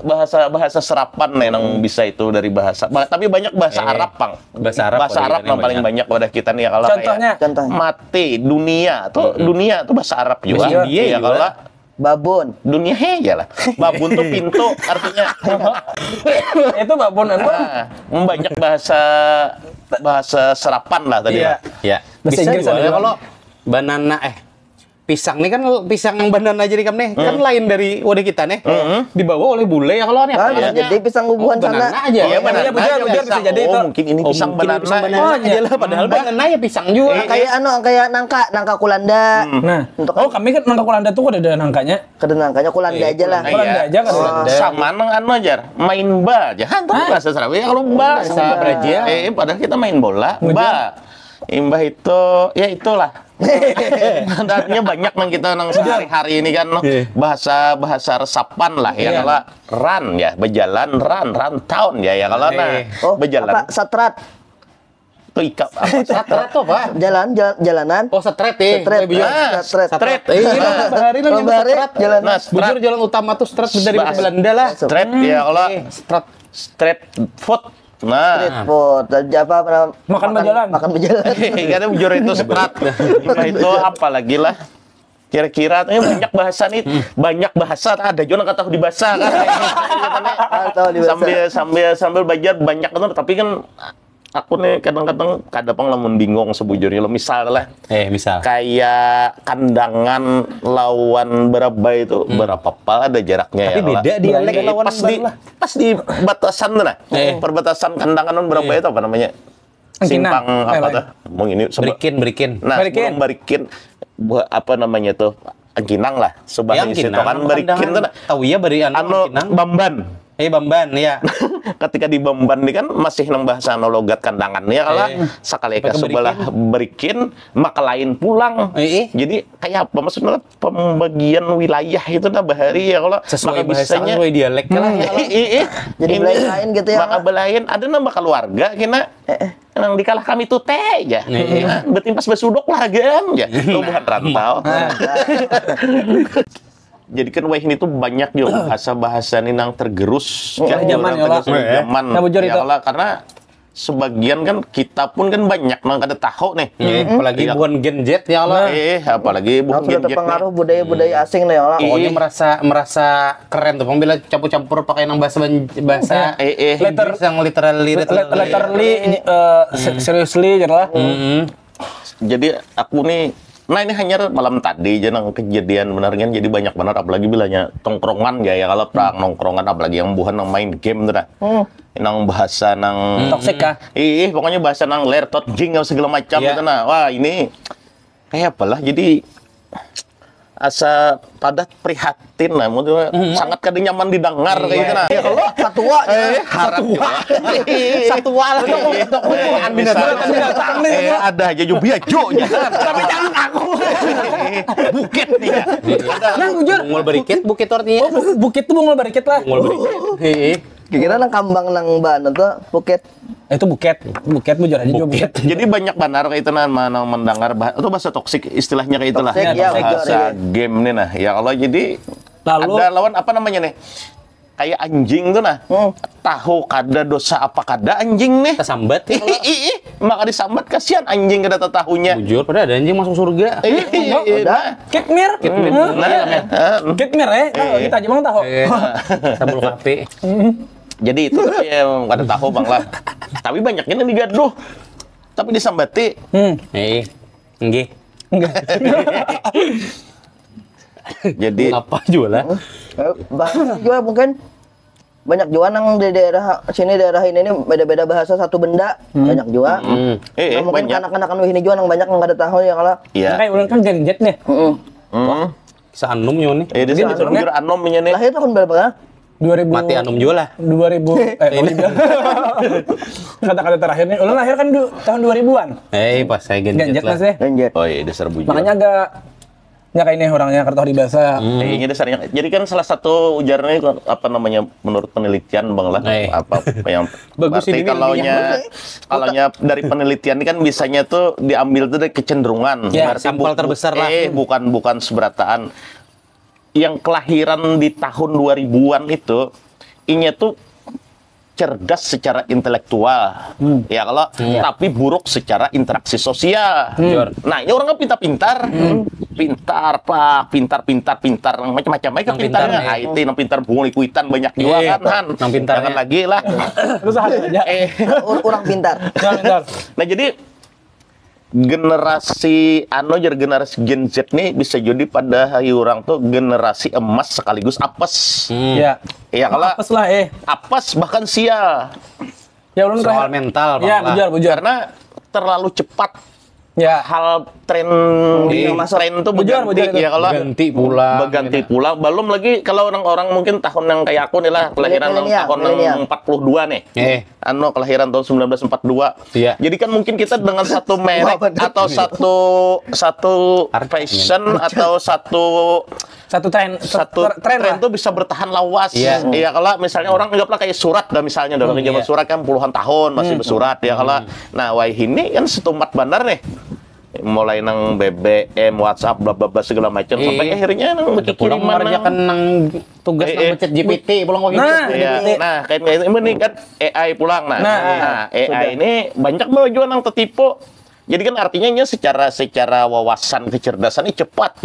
bahasa bahasa serapan nih yang bisa itu dari bahasa Ba- tapi banyak bahasa Eh, Arab pang bahasa Arab bahasa paling Arab banyak. yang paling banyak wadah kita nih ya kalau Contohnya? Kayak Contohnya? Mati dunia tuh dunia tuh bahasa Arab juga Bahasa India ya juga. Kalau Babun. Dunia he ya lah. Babun tuh pintu artinya. Itu babun anu. Nah, banyak bahasa bahasa serapan lah tadi Iya. lah. Ya. Bahasa Bisa Inggris juga ada ya juga. Kalau banana eh pisang nih kan pisang yang banana jadi kamu nih kan lain dari wadah kita nih. Dibawa oleh bule ya kalau aneh Ah, apa bisa ya? jadi pisang bubuhan Oh, sana. banana aja. Iya, Iya, banana benar, aja benar, bisa. bisa jadi. Oh, mungkin ini Oh, pisang mungkin banana. pisang banana Oh, aja lah padahal banana ya pisang juga. Kayak anu, kayak nangka, nangka Kulanda. Nah, Untuk oh kami kan nangka Kulanda tuh ada nangkanya. Kada nangkanya Kulanda aja lah. Iya. Kulanda aja kan. Kulanda. Sama nang anu aja, main ba aja. Hah, tapi bahasa Serawi ya kalau ba. Bahasa Brazil. Eh, padahal kita main bola. Betul. Ba. Imbah itu, ya itulah. Artinya banyak nang kita nang sehari-hari ini kan Iya. bahasa bahasa resapan lah ya Iya. kalau run ya berjalan run run town ya ya kalau nah Iya. Oh, berjalan apa? Satrat. Tuh ika apa Satrat tuh apa? Jalan, jalan jalanan. Oh, setret ya. Setret. Lebih jauh. Setret. Stret. Eh, ini bahari nang Bahari, setret. jalan. Nah, Bujur stret. Jalan Utama tuh stret dari Bahas- Belanda lah. Stret ya kalau Eh, stret. Stret food. Nah, Street food. Apa pernah Makan berjalan. Makan berjalan. Kada bujur itu strat. Nah, itu apa lagi lah? Kira-kira eh, banyak bahasa nih, banyak bahasa tak ada juga nang kata di bahasa kan. Atau di bahasa. Sambil sambil sambil belajar banyak kan tapi kan aku nih kadang-kadang kada pang lamun bingung sebujurnya lo misal lah Eh, misal. Kayak kandangan lawan Barabai itu berapa pal ada jaraknya Tapi ya kalau- beda dialek Eh, lawan pas di Barabai. Pas di batasan tuh nah. Eh. Perbatasan kandangan lawan Barabai itu apa namanya? Angkinang. Simpang Eh, apa lain. Tuh? Mau ini sebelum Berikin, berikin. Nah, Berikin. sebelum berikin buat apa namanya tuh? Angkinang lah. Sebab Ya, di situ angkinang, kan apa berikin kandangan? Tuh nah. Tahu ya beri anu, Anu angkinang. Bamban. Eh, Bamban ya. Ketika di Bamban ini kan masih nang bahasa anu logat kandangan ya kalau Eh. sekali ke Pakai sebelah berikin maka lain pulang. Eh, eh. Jadi kayak apa maksudnya pembagian wilayah itu nah bahari ya kalau Sesuai maka bahasa, bisanya sesuai dialek lah ya. Iya, iya. Jadi Ini belain lain gitu ya, Maka Pak? Belain ada nama keluarga kena yang dikalah kami tuh teh ya. Iya. Betimpas basudok lah gam ya. Tuh bukan rantau. Jadi kan wah ini tuh banyak juga bahasa-bahasa nih nang tergerus Oleh zaman ya, Pak. Zaman. Nah, bujur Ya itu. Allah, karena sebagian kan kita pun kan banyak nang kada tahu nih. Eh, apalagi Iya. Buhan Gen Z ya Allah. Eh, apalagi Nah, bukan sudah Gen Z nih. Terpengaruh budaya-budaya asing nih ya Allah. Pokoknya merasa merasa keren tuh, Bang, bila campur-campur pakai nang bahasa Ban- bahasa Eh, eh. Inggris yang literally Let- Letterly, eh, se- seriously gitu lah. Mm-mm. Jadi aku nih, nah ini hanya malam tadi aja nang kejadian benar kan. Jadi banyak benar apalagi bilanya tongkrongan ya ya kalau perang nongkrongan apalagi yang buhan nang main game tuh dah. Nang bahasa nang Toxic kah? Ih, pokoknya bahasa nang ler tot jing apa segala macam Iya. Itu nah. Wah, ini kayak apalah jadi asa pada prihatin lah, maksudnya sangat kada nyaman didengar kayak gitu nah. Ya kalau Satua. Eh, harap juga. Satua lah. Eh, misalnya, eh, ada aja juga biajo nya. Tapi jangan aku. Bukit nih ya. Nah, bujur. Bungul berikit bukit artinya. Oh, bu- bukit tuh bungul berikit lah. Bungul berikit. Heeh. Kira nang kambang nang bana tuh Phuket. Itu buket. Buket bujur aja juga buket. Jadi banyak banar kayak itu nah, mana mendengar bah itu bahasa toksik istilahnya kayak itulah. Toksik, ya, Bahasa betul, ya. Game nih nah. Ya kalau jadi Lalu ada lawan apa namanya nih? Kayak anjing tuh nah. Hmm. Tahu kada dosa apa kada anjing nih. Tasambat ya. Ih, ih, ih, maka disambat kasihan anjing kada tatahunya. Bujur pada ada anjing masuk surga. Ih, ih, ih, Udah. nah. Kitmir. Kitmir. Hah? Nah, Kitmir eh. Tahu kita aja bang tahu. Eh, sabul kafe. Jadi itu tapi yang kada tahu bang lah. Tapi banyaknya yang digaduh. Tapi disambati. Hmm. Eh, nggih. Enggak. Jadi Apa juga lah. Eh, bahasa juga mungkin banyak juga nang di daerah sini daerah ini nih beda-beda bahasa satu benda banyak juga. Hmm. eh, eh, Nah, mungkin banyak. kanak-kanak anu ini juga nang banyak nang kada tahu ya kalau. Iya. Kayak orang kan Gen Z nih. Heeh. Hmm. Seanum yo nih. Eh, dia Bujur, sudah bujur anom nya nih. Lahir tahun berapa kan? dua ribu Mati anum juga lah. dua ribu eh Ini. kata-kata terakhir nih ulun lahir kan du, tahun dua ribuan. Eh, pas saya Gen Gen Z Z lah. masih. Lanjut. Oh iya dasar bujur. Makanya agak ya kayak ini orangnya kertas di bahasa. Eh, ini dasarnya. Jadi kan salah satu ujarnya apa namanya menurut penelitian bang lah Eh. apa yang Bagus berarti ini kalaunya ilmiah. Kalaunya dari penelitian ini kan bisanya tuh diambil tuh dari kecenderungan. Ya, Berarti sampel bu- terbesar lah. Eh, bukan bukan seberataan. Yang kelahiran di tahun dua ribuan itu inya tuh cerdas secara intelektual, ya kalau, tapi buruk secara interaksi sosial. Nah, ini orang kan pintar-pintar, pintar pak, pintar, pintar, pintar, nang macam-macam aja kan pintarnya. I T nang pintar, bunga kuitan banyak juga kan, han. Nang pintar jangan lagi lah. Terus ada aja. Eh, Ur- Orang pintar. Nah, bentar. Nah, jadi generasi anu, jadi generasi Gen Z nih bisa jadi pada hari orang tuh generasi emas sekaligus apes. Ya. Iya kalau Apes lah eh. Apes bahkan sial. Ya ulun Soal kayak- mental, Ya, Bang, lah. Bujur, bujur. Karena terlalu cepat Ya. Hal tren Yang masuk. Bujur, bujur, berganti itu. Ya kalau Ganti pulang. Berganti pulang. Belum lagi kalau orang-orang mungkin tahun yang kayak aku nih lah, kelahiran Milenial, tahun milenial. Empat puluh dua nih. Eh. Anu, kelahiran tahun sembilan belas empat dua. Iya. Jadi kan mungkin kita dengan satu merek Wah, bener. Atau satu satu fashion atau satu Satu tren, satu tren, tren, tren lah. Tuh bisa bertahan lawas. Iya. Iya, kalau misalnya orang anggaplah kayak surat dah, misalnya dah, orang zaman surat kan puluhan tahun masih bersurat ya kalau. Nah, wayahini kan setumat bandar nih. Mulai nang B B M, WhatsApp, bla bla bla segala macam sampai Iya. akhirnya nang Ada pulang kiriman mengerjakan nang nang tugas Eh, nang eh. Chat G P T pulang kok gitu. Nah. Iya. Nah, kayak kayak ini kan A I pulang nah. Nah. Nah, A I ini banyak banget juga nang tertipu. Jadi kan artinya nya secara secara wawasan kecerdasan ini cepat.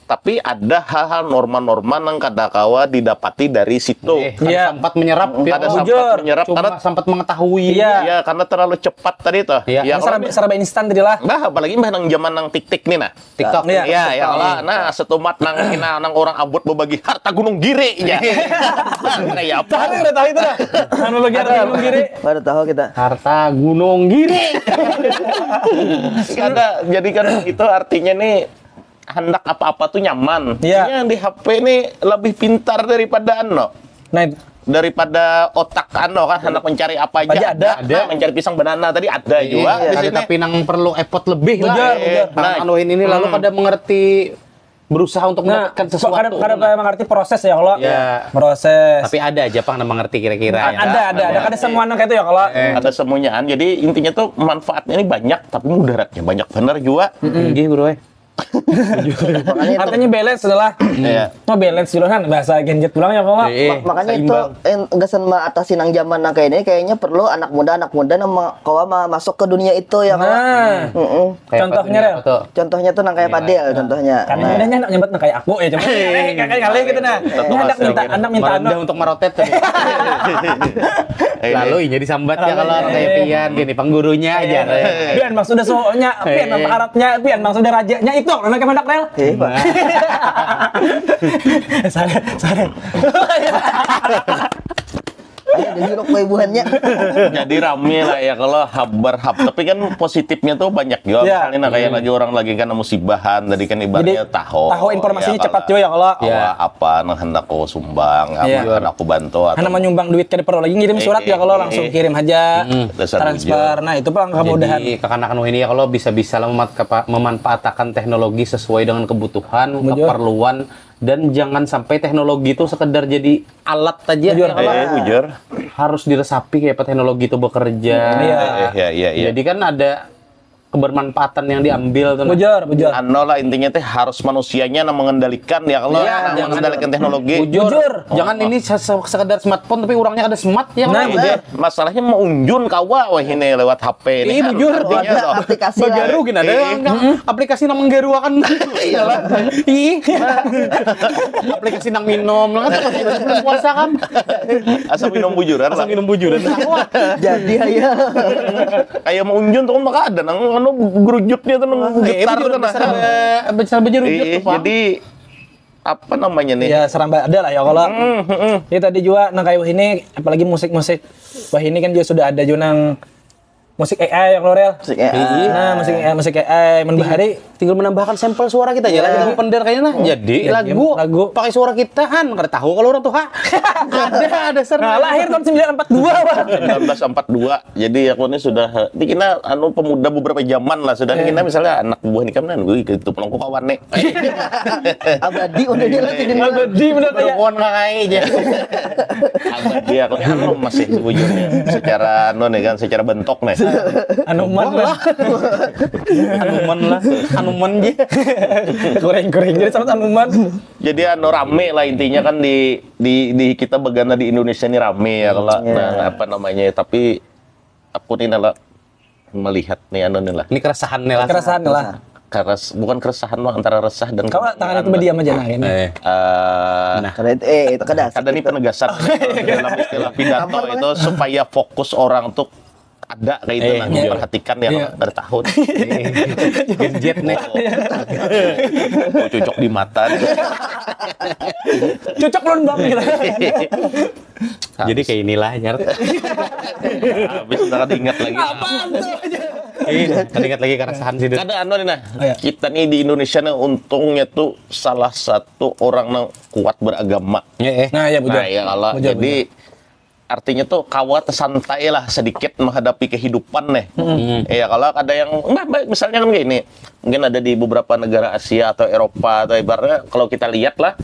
Tapi ada hal-hal norma-norma nang kada kawa didapati dari situ. Eh, kada Iya. sempat menyerap ya. Kada Oh. sempat Bujur. menyerap Cuma karena sempat mengetahui. Iya. ya karena terlalu cepat tadi tuh. Iya. Ya, Serba, kalau- serba instan tadi lah. Bah, apalagi bah nang zaman nang tik-tik nih nah. TikTok. Iya. Ya, ya TikTok. Allah. Nah, setumat nang kena nang orang abut berbagi harta gunung giri ya. Kayak apa? Tahu udah tahu itu dah. Anu lagi ada gunung kiri. Baru tahu kita. Harta Gunung Giri. Kada, jadi kan itu artinya nih hendak apa-apa tuh nyaman. Iya. Yang di H P nih lebih pintar daripada anu. Nah, Daripada otak anu kan hendak mencari apa aja. Aja ada. Nah, mencari pisang banana tadi ada juga di Ada sini. tapi nang perlu effort lebih Bujur, lah. bujur. Nah, anu ini lalu kada mengerti berusaha untuk Nah, mendapatkan kok kada sesuatu. kada pernah mengerti proses ya kalau Ya. Proses. Tapi ada aja pang nang mengerti kira-kira ya. Ada, ada, ada. Kada semua nang kayak itu ya kalau. Ada semuanya. Jadi intinya tuh manfaatnya ini banyak tapi mudaratnya banyak bener juga. Inggih, Bro. Eh. Artinya balance adalah Iya. Mau balance dulu kan bahasa Gen Z pulang ya kalau. Eh, Makanya itu seimbang. en- gasan mengatasi nang zaman nang kayak ini kayaknya perlu anak muda anak muda nang ma- kawa ma- masuk ke dunia itu ya kalau. Nah, Mm-mm. Kayak Contohnya, apa Rel? tuh? Contohnya tuh nang kayak Padel contohnya. Kan Nah, bedanya anak nyambat nang kayak aku ya cuma kayak kayak ngalih gitu nah. Ini anak minta anak minta Merendah anu. Untuk merotet tadi. Lalu inya disambat ya kalau orang kayak pian gini penggurunya aja. Pian maksudnya soalnya pian apa Arabnya pian maksudnya rajanya itu karena kayak mendak Rel. Iya, Pak. Sorry, sorry. Ayo jadi lo kue buhannya. Jadi rame lah ya kalau habar hab. Tapi kan positifnya tuh banyak juga. Ya. Misalnya nah, kayak lagi orang lagi kena musibahan, tadi kan Jadi ibaratnya tahu. tahu informasinya Ya, cepat kalau- juga ya kalau. Awak apa nang hendak aku sumbang, apa Iya. nang hendak aku bantu atau Karena menyumbang duit kada perlu lagi ngirim surat Eh, ya kalau eh, langsung eh. Kirim aja Dasar transfer. bujur. Nah itu pelang kemudahan. Jadi kekanakan ini ya kalau bisa-bisa lah memanfaatkan teknologi sesuai dengan kebutuhan, keperluan dan jangan sampai teknologi itu sekedar jadi alat aja. Bujur. Ya, kalau Eh, bujur. Harus diresapi kayak apa teknologi itu bekerja. Iya. Eh, ya, ya, ya. Jadi kan ada kebermanfaatan yang diambil tuh. Nah. Bujur, bujur. Ano lah intinya teh harus manusianya yang mengendalikan ya kalau Iya, yang jangan. Mengendalikan teknologi. Bujur. Bujur. Jangan ini se- se- sekedar smartphone tapi orangnya kada smart ya. Nah, Kalau bujur. Iya. Masalahnya mau unjun kawa wah ini lewat H P ini. Ih, bujur. Artinya Ada toh. Aplikasi lah. Bagaru gini ada yang aplikasi nang menggaruakan. Iyalah. Ih. Aplikasi nang minum, nang kan puasa kan. Asal minum bujuran Asal lah. Minum bujuran. Jadi ayo. Kayak mau unjun tuh kan maka ada nang anu gerujutnya tuh nang getar Bujur tuh nah. Besar be- besar bejerujut Eh, tuh, Pak. Jadi apa namanya nih? Ya seramba ada lah ya kalau. Hmm, hmm, hmm. Ini tadi juga nang kayak ini apalagi musik-musik wah ini kan juga sudah ada juga nang musik A I ya kalau Rel. Musik A I. Nah, musik A I, musik A I mun bahari Tinggal menambahkan sampel suara kita aja lah kita open deh kayaknya nah. Jadi Ya, lagu, lagu. Pakai suara kita han kada tahu kalau orang tua. Ada ada Nah, lahir tahun sembilan empat dua, Bang. Sembilan belas empat dua. Jadi aku ini sudah dikira anu pemuda beberapa zaman lah sudah dikira misalnya anak buah nikam nah gue itu pulang ku kawan nih. Abadi udah dia lagi di Abadi bener kayak Kawan kakai aja. Abadi aku ini anu masih sebujurnya secara anu nih kan secara bentuk nih. Anuman lah. Anuman lah, anuman je. Goreng-goreng jadi sama anuman. Jadi anu rame lah intinya kan di di di kita kita bagana di Indonesia ini rame ya kalau nah apa namanya, tapi aku nih nala melihat nih anu nih lah. Ini keresahan nih lah. Keresahan lah. Keres, bukan keresahan mah, antara resah dan kau tangan itu berdiam aja nah ini. Eh. Uh, nah. Kada, eh, itu kada. Kada nih penegasan dalam istilah pidato itu supaya fokus orang tuh ada kayak itu eh, nah iya. Memperhatikan ya iya. Kada tahu. Genjet nih. Oh, oh, cocok di mata. Cocok lon bang gitu. Jadi kayak inilah nyar. Habis udah kada ingat lagi. Apaan tuh? Iya, kada ingat lagi keresahan sih. Kada anu nih nah. Oh, iya. Kita nih di Indonesia nih untungnya tuh salah satu orang yang kuat beragama. Iya, eh. Nah, ya betul. Nah, ya kalau betul, jadi betul. Artinya tuh kawa tersantai lah sedikit menghadapi kehidupan nih. Hmm. Ya kalau ada yang nah, misalnya kan kayak ini. Mungkin ada di beberapa negara Asia atau Eropa atau ibaratnya kalau kita lihat lah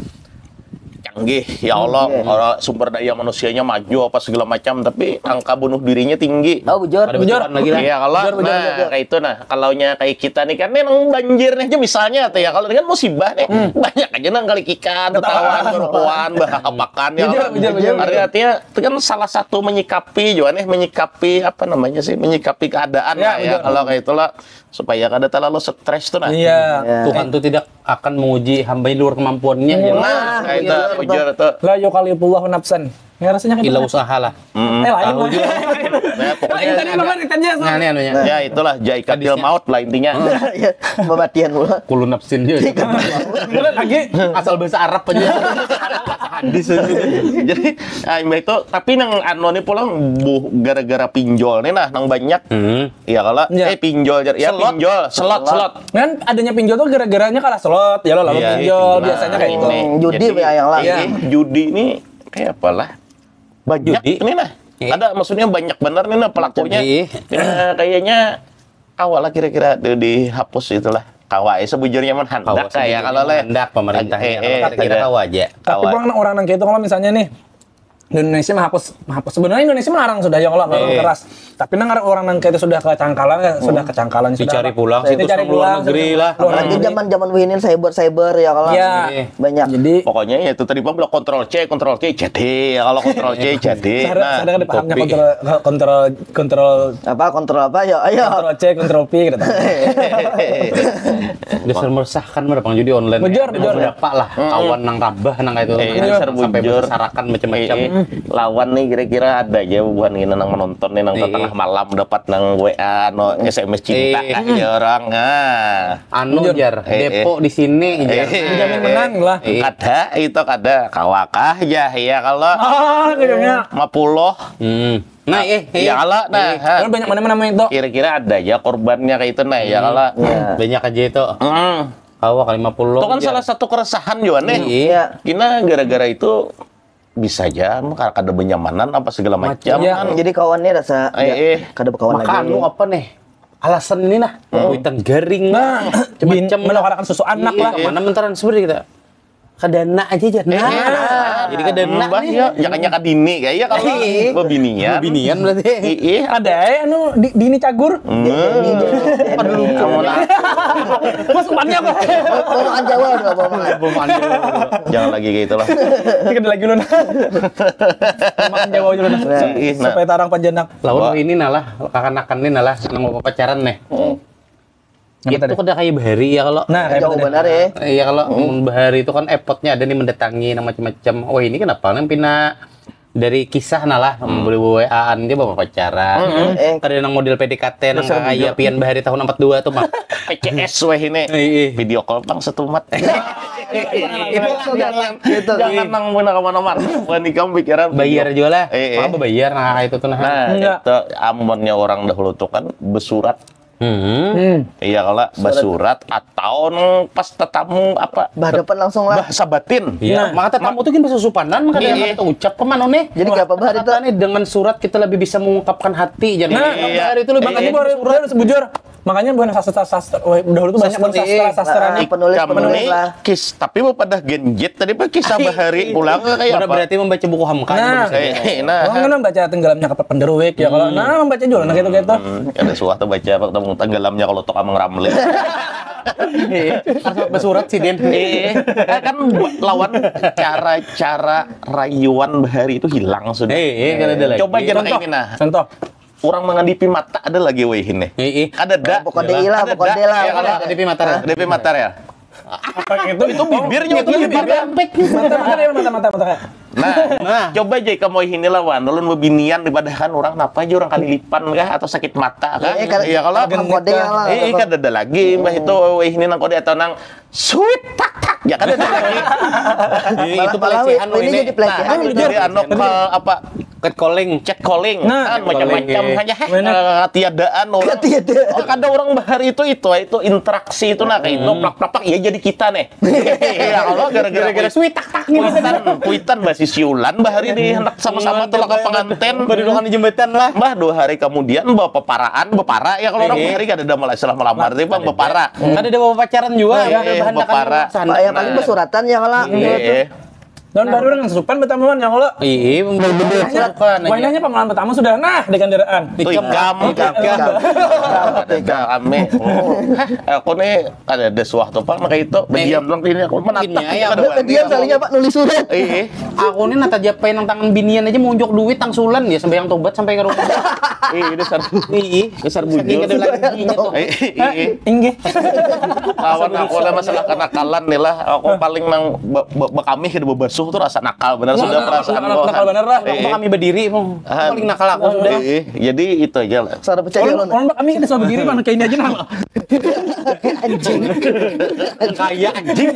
canggih ya Allah hmm. Orang sumber daya manusianya maju apa segala macam tapi angka bunuh dirinya tinggi. Oh bujur. Ada bujur lagi lah. Iya kalau bujur, bujur, nah bujur. Kayak itu nah kalau nya kayak kita nih kan memang banjir nih aja misalnya tuh ya kalau ini kan musibah nih hmm. Banyak aja nang kali kikan ketahuan berkoan bahapakan ya bujur, bujur, bujur, artinya itu kan salah satu menyikapi juga nih menyikapi apa namanya sih menyikapi keadaan ya, lah ya bujur. Kalau kayak itulah supaya kada terlalu stres tuh nah. Iya. Tuhan tuh tidak akan menguji hamba di luar kemampuannya. Nah, nah itu bujur tuh. La yukallifullahu nafsan. Ya rasanya kan ila usaha lah. Mm-hmm. Eh lain. Tahu juga. Nah, pokoknya nah, ini apa ditanya nah, ini anunya. Ya itulah jaikatil maut lah intinya. Ya, pematian pula. Kullu nafsin juga. Lagi asal bahasa Arab aja. Hadis aja. Jadi ah, itu tapi nang anu nih pulang buh gara-gara pinjol nih nah nang banyak. Hmm. Iya kalau ya. Eh pinjol ya slot. Pinjol slot slot. Kan adanya pinjol tuh gara-garanya kalah slot ya lo lalu iya, pinjol nah, biasanya kayak itu. Judi ya yang lah. Iya. Judi ini kayak apalah? Banyak judi. Ini nah. Iya. Ada maksudnya banyak benar nih nah pelakunya. Iya. Ya, kayaknya awalnya kira-kira di, dihapus itulah. Kawai sebujurnya mah handak kayak kalau leh handak pemerintahnya eh, eh, kira-kira kawa aja. Tapi pulang orang nang kayak itu kalau misalnya nih di Indonesia menghapus menghapus sebenarnya Indonesia melarang sudah ya kalau eh. Keras tapi nang orang nang kayak itu sudah kecangkalan hmm. Sudah kecangkalan dicari sudah pulang itu dicari pulang negeri lah apalagi zaman zaman wihinin cyber cyber ya kalau ya. Banyak jadi pokoknya ya itu tadi bang bilang kontrol C kontrol C jadi ya kalau kontrol C jadi nah sadar kan dipahamnya kontrol kontrol kontrol apa kontrol apa ya ayo kontrol C kontrol P gitu dasar meresahkan berapa judi online bujur bujur berapa lah kawan nang rabah nang itu eh, dasar sampai bujur bersarakan macam-macam eh, eh. Lawan nih kira-kira ada aja bubuhan gini nang menonton nih nang eh, tengah malam dapat nang W A no S M S cinta eh. Ya orang ah anu jar eh, eh. Depo di sini jar eh, eh. Menang lah eh. Kada itu kada kawakah ya ya kalau ah, lima puluh hmm. Nah, eh, eh, ya Allah, nah, eh, banyak mana mana itu. Kira-kira ada aja korbannya kayak itu, nah, ya Allah. Ya. Banyak aja itu. Hmm. Awak lima puluh. Itu kan salah satu keresahan juga nih. Iya. Kina gara-gara itu bisa aja kada kenyamanan apa segala macam. Ya, kan. Jadi kawannya rasa eh, eh. Kada berkawan lagi. Maka anu apa nih? Alasan ini nah, hmm. Kuitan garing, nah, macam-macam. Menukarkan susu anak iya, lah. Iya. Mana mentaran sebenarnya kita? Kadana aja jar. Nah. Jadi kadana nih. Ya, jangan nyaka dini kayak ya kalau bebinian. Bebinian berarti. Iya. Ada ya anu di, dini cagur. Aduh lucu. Masuk banyak. Bawa makan Jawa udah bawa makan. Jangan lagi kayak itulah. Kita lagi lu nah. Makan Jawa dulu nah. Supaya tarang panjanak. Lawan ini nalah kakanakan nih nalah nang mau pacaran nih. Itu kada kayak bahari ya kalau nah, jauh benar ya. Iya kalau hmm. Bahari itu kan epotnya ada nih mendatangi nang macam-macam. Wah ini kenapa nang pina dari kisah nalah hmm. Boleh W A-an dia bapak pacaran. Hmm. Eh. Ada nang model P D K T nang kayak pian bahari tahun empat dua tuh mah. P C S weh ini. Video call bang setumat. Itu jangan itu jangan nang mana kemana-mana. Bukan ikam pikiran bayar juga lah. Eh, eh. Apa bayar nah itu tuh nah. Nah, itu amonnya orang dahulu tuh kan bersurat Hmm. Iya kalau basurat atau nang pas tetamu apa berhadapan langsung lah bahasa batin. Iya. Nah, maka tetamu tuh gini susupanan maka dia kata ucap ke mana nih? Jadi kayak apa bahari itu? Nih dengan surat kita lebih bisa mengungkapkan hati jadi nah, iya. Hari itu lebih makanya baru surat sebujur. Makanya bukan sastra sastra. Wah, dahulu tuh banyak sastra sastra nah, penulis penulis lah. Kis, tapi mau pada genjit tadi pak kisah bahari pulang kayak apa? Berarti membaca buku hamka. Nah, nah. Orang kan membaca tenggelamnya kapal penderuik ya kalau nah membaca juga nah gitu gitu. Ada suah tuh baca apa ketemu tenggelamnya kalau tok amang ramli. Pas basurat sidin. Eh, kan lawan cara-cara rayuan bahari itu hilang sudah. Eh, eh, kada ada lagi. Coba aja nang ini nah. Contoh. Orang mangadipi mata ada lagi weh ini. Eh, eh. Kada ada. Pokok deui lah, pokok deui lah. Ya, kada ada. Depi mata ya. Depi mata ya. Apa itu? Itu bibirnya itu bibir. Mata, mata, mata, mata, mata, mata. Nah, coba aja kamu ini lawan ulun bebinian dipadahakan orang napa aja orang kalilipan kah atau sakit mata kah? Eh, kada, iya kalau kada mengkode ya lah. Eh, kada ada lagi mbah itu weh ini nang kode atau nang sweet tak tak ya kada ada lagi. Ini itu pelecehan ini. Jadi anu ke apa? Catcalling. Catcalling. Nah, macam-macam hanya eh, tiadaan orang. Tiada. Oh, kada orang bahari itu itu itu interaksi itu nah kayak itu plak plak plak ya jadi kita nih. Ya Allah gara-gara sweet tak tak gitu. Kuitan, kuitan masih siulan bahari nih hendak sama-sama tuh ke pengantin. Berdudukan di jembatan lah. Mbah dua hari kemudian bawa peparaan, bepara ya kalau orang bahari kada ada malah istilah melamar tapi bang bepara. Kada ada bawa pacaran juga ya. Eh, bepara. Ya paling besuratan ya kalau. Iya. Dan baru dengan supan bertamuan ya kalau. Iya, bener-bener supan aja. Mainannya pemalam pertama sudah nah di kendaraan. Tuh ikam, ikam, ikam. Ikam, ikam. Ikam, ame. Aku nih kada ada suah tuh pak makanya itu berdiam doang ini aku menatap ini aja ada berdiam kali ya pak nulis surat. Iya. Aku nih nata japai nang tangan binian aja munjuk duit tangsulan ya sampai yang tobat sampai ke rumah. Iya dasar. Iya dasar bujur. Saking kada lagi tuh. Iya. Inggih. Lawan aku lah masalah kenakalan nih lah. Aku paling nang be- be- bekamih kada bebasuh tuh rasa nakal benar sudah perasaan nakal benar lah. Kami berdiri paling nakal aku sudah. Jadi itu aja lah. Sudah percaya. Orang kami kada sudah berdiri mana kayak ini aja nah. Anjing. Kaya anjing.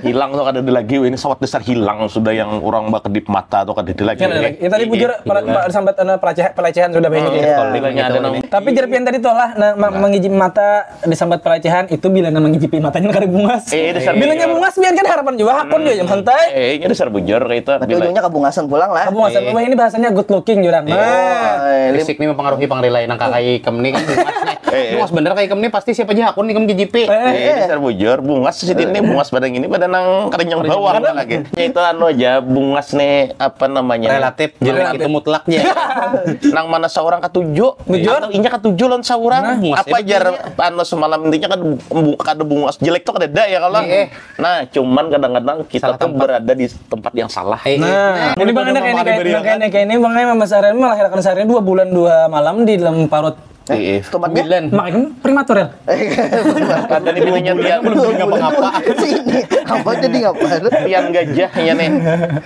Hilang tuh kada ada lagi ini sawat dasar hilang sudah yang orang bakedip mata tuh kada ada lagi. Ya tadi bujur sambat pelecehan pelecehan sudah banyak. Tapi jerpian tadi tuh lah mengiji mata disambat pelecehan itu bila nang mangijipi matanya kada bungas. Eh, dasar bilanya bungas biar kan harapan juga hakun dia santai. Eh, ini dasar bujur kayak itu. Tapi ujungnya kabungasan pulang lah. Kabungasan pulang ini bahasanya good looking jurang. Nah, fisik ini mempengaruhi pangrilai nang kakai ikam nih kan bungas nih. Bungas bener kayak ikam nih pasti siapa aja hakun ikam gijipi. Eh, dasar bujur bungas sih ini bungas pada ini pada nang kerenyang bawah lagi. Ya itu anu aja bungas nih apa namanya? Relatif. Jelek itu mutlak ya. Nang mana seorang ketujuh Bujur? Atau inya katuju lawan saurang. Nah, apa jar anu semalam intinya kada kada bungas jelek tuh kada ada ya kalau. Nah, cuman kadang-kadang kita tuh berada di tempat yang salah. Nah, ini bang ada kayak ini kayak ini bang melahirkan sehari dua bulan dua malam di dalam parut. Tempat dia? Mak ini prematur ya? Ada di bininya dia belum ngapa-ngapa. Apa jadi ngapa? Tian gajahnya nih.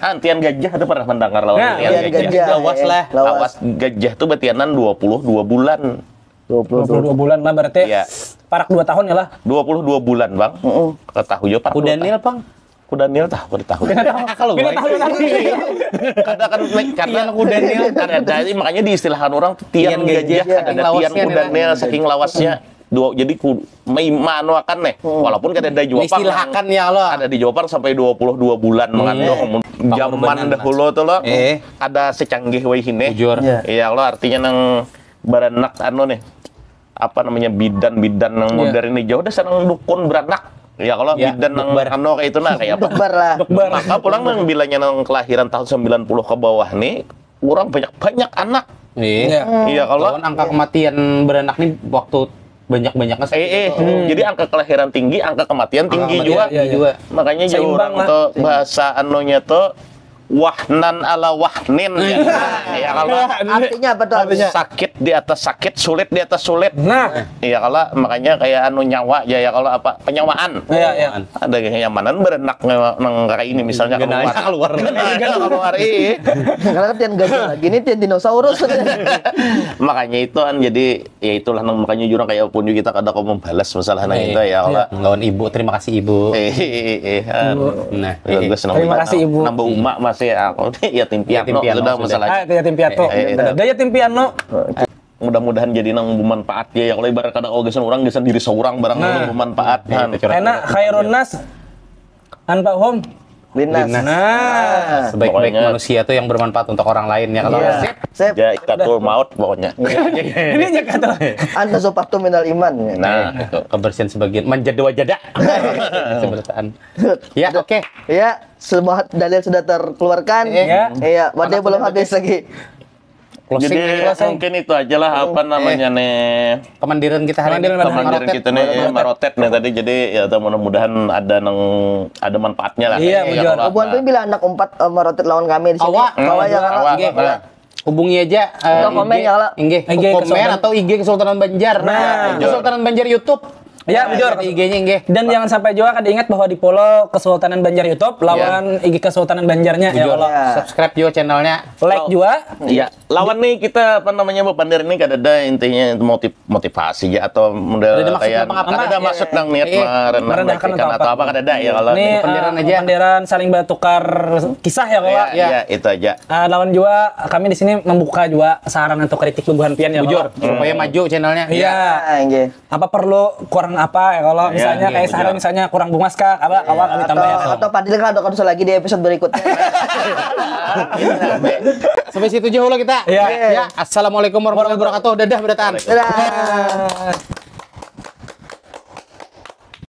Ah, tian gajah ada pernah mendengar lawan tian gajah. Lawas lah. Lawas gajah tuh betianan dua puluh dua bulan. Dua puluh dua bulan lah berarti. Iya. Parak dua tahun ya lah. Dua puluh dua bulan, Bang. Heeh. Ketahui ya parak. Ku Daniel, Bang. Ku Daniel tahu, ku tahu. Kalau tahu tahu. Kada kan karena ku Daniel kada ada makanya diistilahkan orang tiang gajah ada tiang ku Daniel saking lawasnya. Dua jadi ku maima anu akan nih. Walaupun kada ada jawab. Istilahkan ya Allah. Ada di Jopang sampai dua puluh dua bulan mengandung. Zaman dahulu tuh lo ada secanggih wayhine. Iya Allah artinya nang beranak anu nih apa namanya bidan-bidan nang modern ini jauh dah senang dukun beranak ya kalau bidan nang anu kayak itu nah kayak apa Dokbar lah. Maka pulang nang bilanya nang kelahiran tahun sembilan puluh ke bawah nih orang banyak-banyak anak. Iya. Iya kalau lawan angka kematian beranak nih waktu banyak-banyaknya eh eh jadi angka kelahiran tinggi angka kematian tinggi juga. Iya juga. Makanya jauh orang tuh bahasa anunya tuh wahnan ala wahnin ya. Ya kalau artinya apa tuh? Artinya sakit di atas sakit, sulit di atas sulit. Nah, iya kalau makanya kayak anu nyawa ya ya kalau apa penyawaan. Iya, iya. Ada kenyamanan berenak nang kayak ini misalnya keluar. Keluar. Keluar iya. Karena kan tian gajah lagi ini tian dinosaurus. Makanya itu kan jadi ya itulah nang makanya jurang kayak pun kita kada kau membalas masalah nang itu ya Allah. Lawan ibu terima kasih ibu. Eh eh eh. Nah, bagus nang terima kasih ibu. Nambah umak masih aku yatim piatu sudah masalah. Ah, yatim piatu. Ada yatim piano. Mudah-mudahan jadi nang bermanfaat ya ya kalau ibarat kada kau gasan orang gasan diri seorang barang nang bermanfaat. Enak khairun nas anfa'uhum Linnas. Nah, sebaik-baik manusia tuh yang bermanfaat untuk orang lain ya kalau. Iya. Sip. Sip. Jakatul maut pokoknya. Ini jakatul. Anda sopatu minal iman. Nah, kebersihan sebagian menjadi wajada. Sebertaan. Ya, oke. Ya, semua dalil sudah terkeluarkan. Iya. Iya, wadai belum habis lagi. Closing Jadi nih, closing. Mungkin itu aja lah apa namanya nih Pemandiran kita hari ini. Pemandiran Pemandiran kita nih eh, marotet nih tadi, jadi ya atau mudah-mudahan ada nang ada manfaatnya lah. Iya, Ya, bujur. Allah. Buan pun bila anak umpat eh, marotet lawan kami di sini. Awak. Kawa ya kawa. Awak. Nggih. Hubungi aja eh, Atau komen I G, ya, kalau. I G I G komen Kesultanan. Atau I G Kesultanan Banjar. Nah, Kesultanan Banjar YouTube. Ya, bujur. I G-nya nggih. Dan jangan sampai juga kada ingat bahwa di follow Kesultanan Banjar YouTube lawan I G Kesultanan Banjarnya ya Bujur. kalau Subscribe juga channelnya. Like juga. Ya, lawan nih kita apa namanya bapandir ini kada ada intinya motiv motivasi ya atau model Kada ada maksud kayak ngapa-ngapa. Kada ada maksud nang niat Iya. merendahkan Merendahkan atau atau apa. Apa kada ada ya kalau Ini Pandiran eh, aja. Pandiran saling bertukar kisah ya kalau. ya, Iya. Ya, itu aja. Ah, lawan juga kami di sini membuka juga saran atau kritik bubuhan pian ya Bujur kalau. Supaya maju channelnya. Iya. Ah, nggih. Apa perlu kurang apa ya kalau misalnya nggih, kayak saran bujur. Misalnya kurang bungas kah? Apa apa kami tambah ya. Atau atau Padil kan ada konsul lagi di episode berikutnya. Sampai situ aja lah kita. Iya. Ya, assalamualaikum warahmatullahi wabarakatuh. Dadah berataan. Dadah.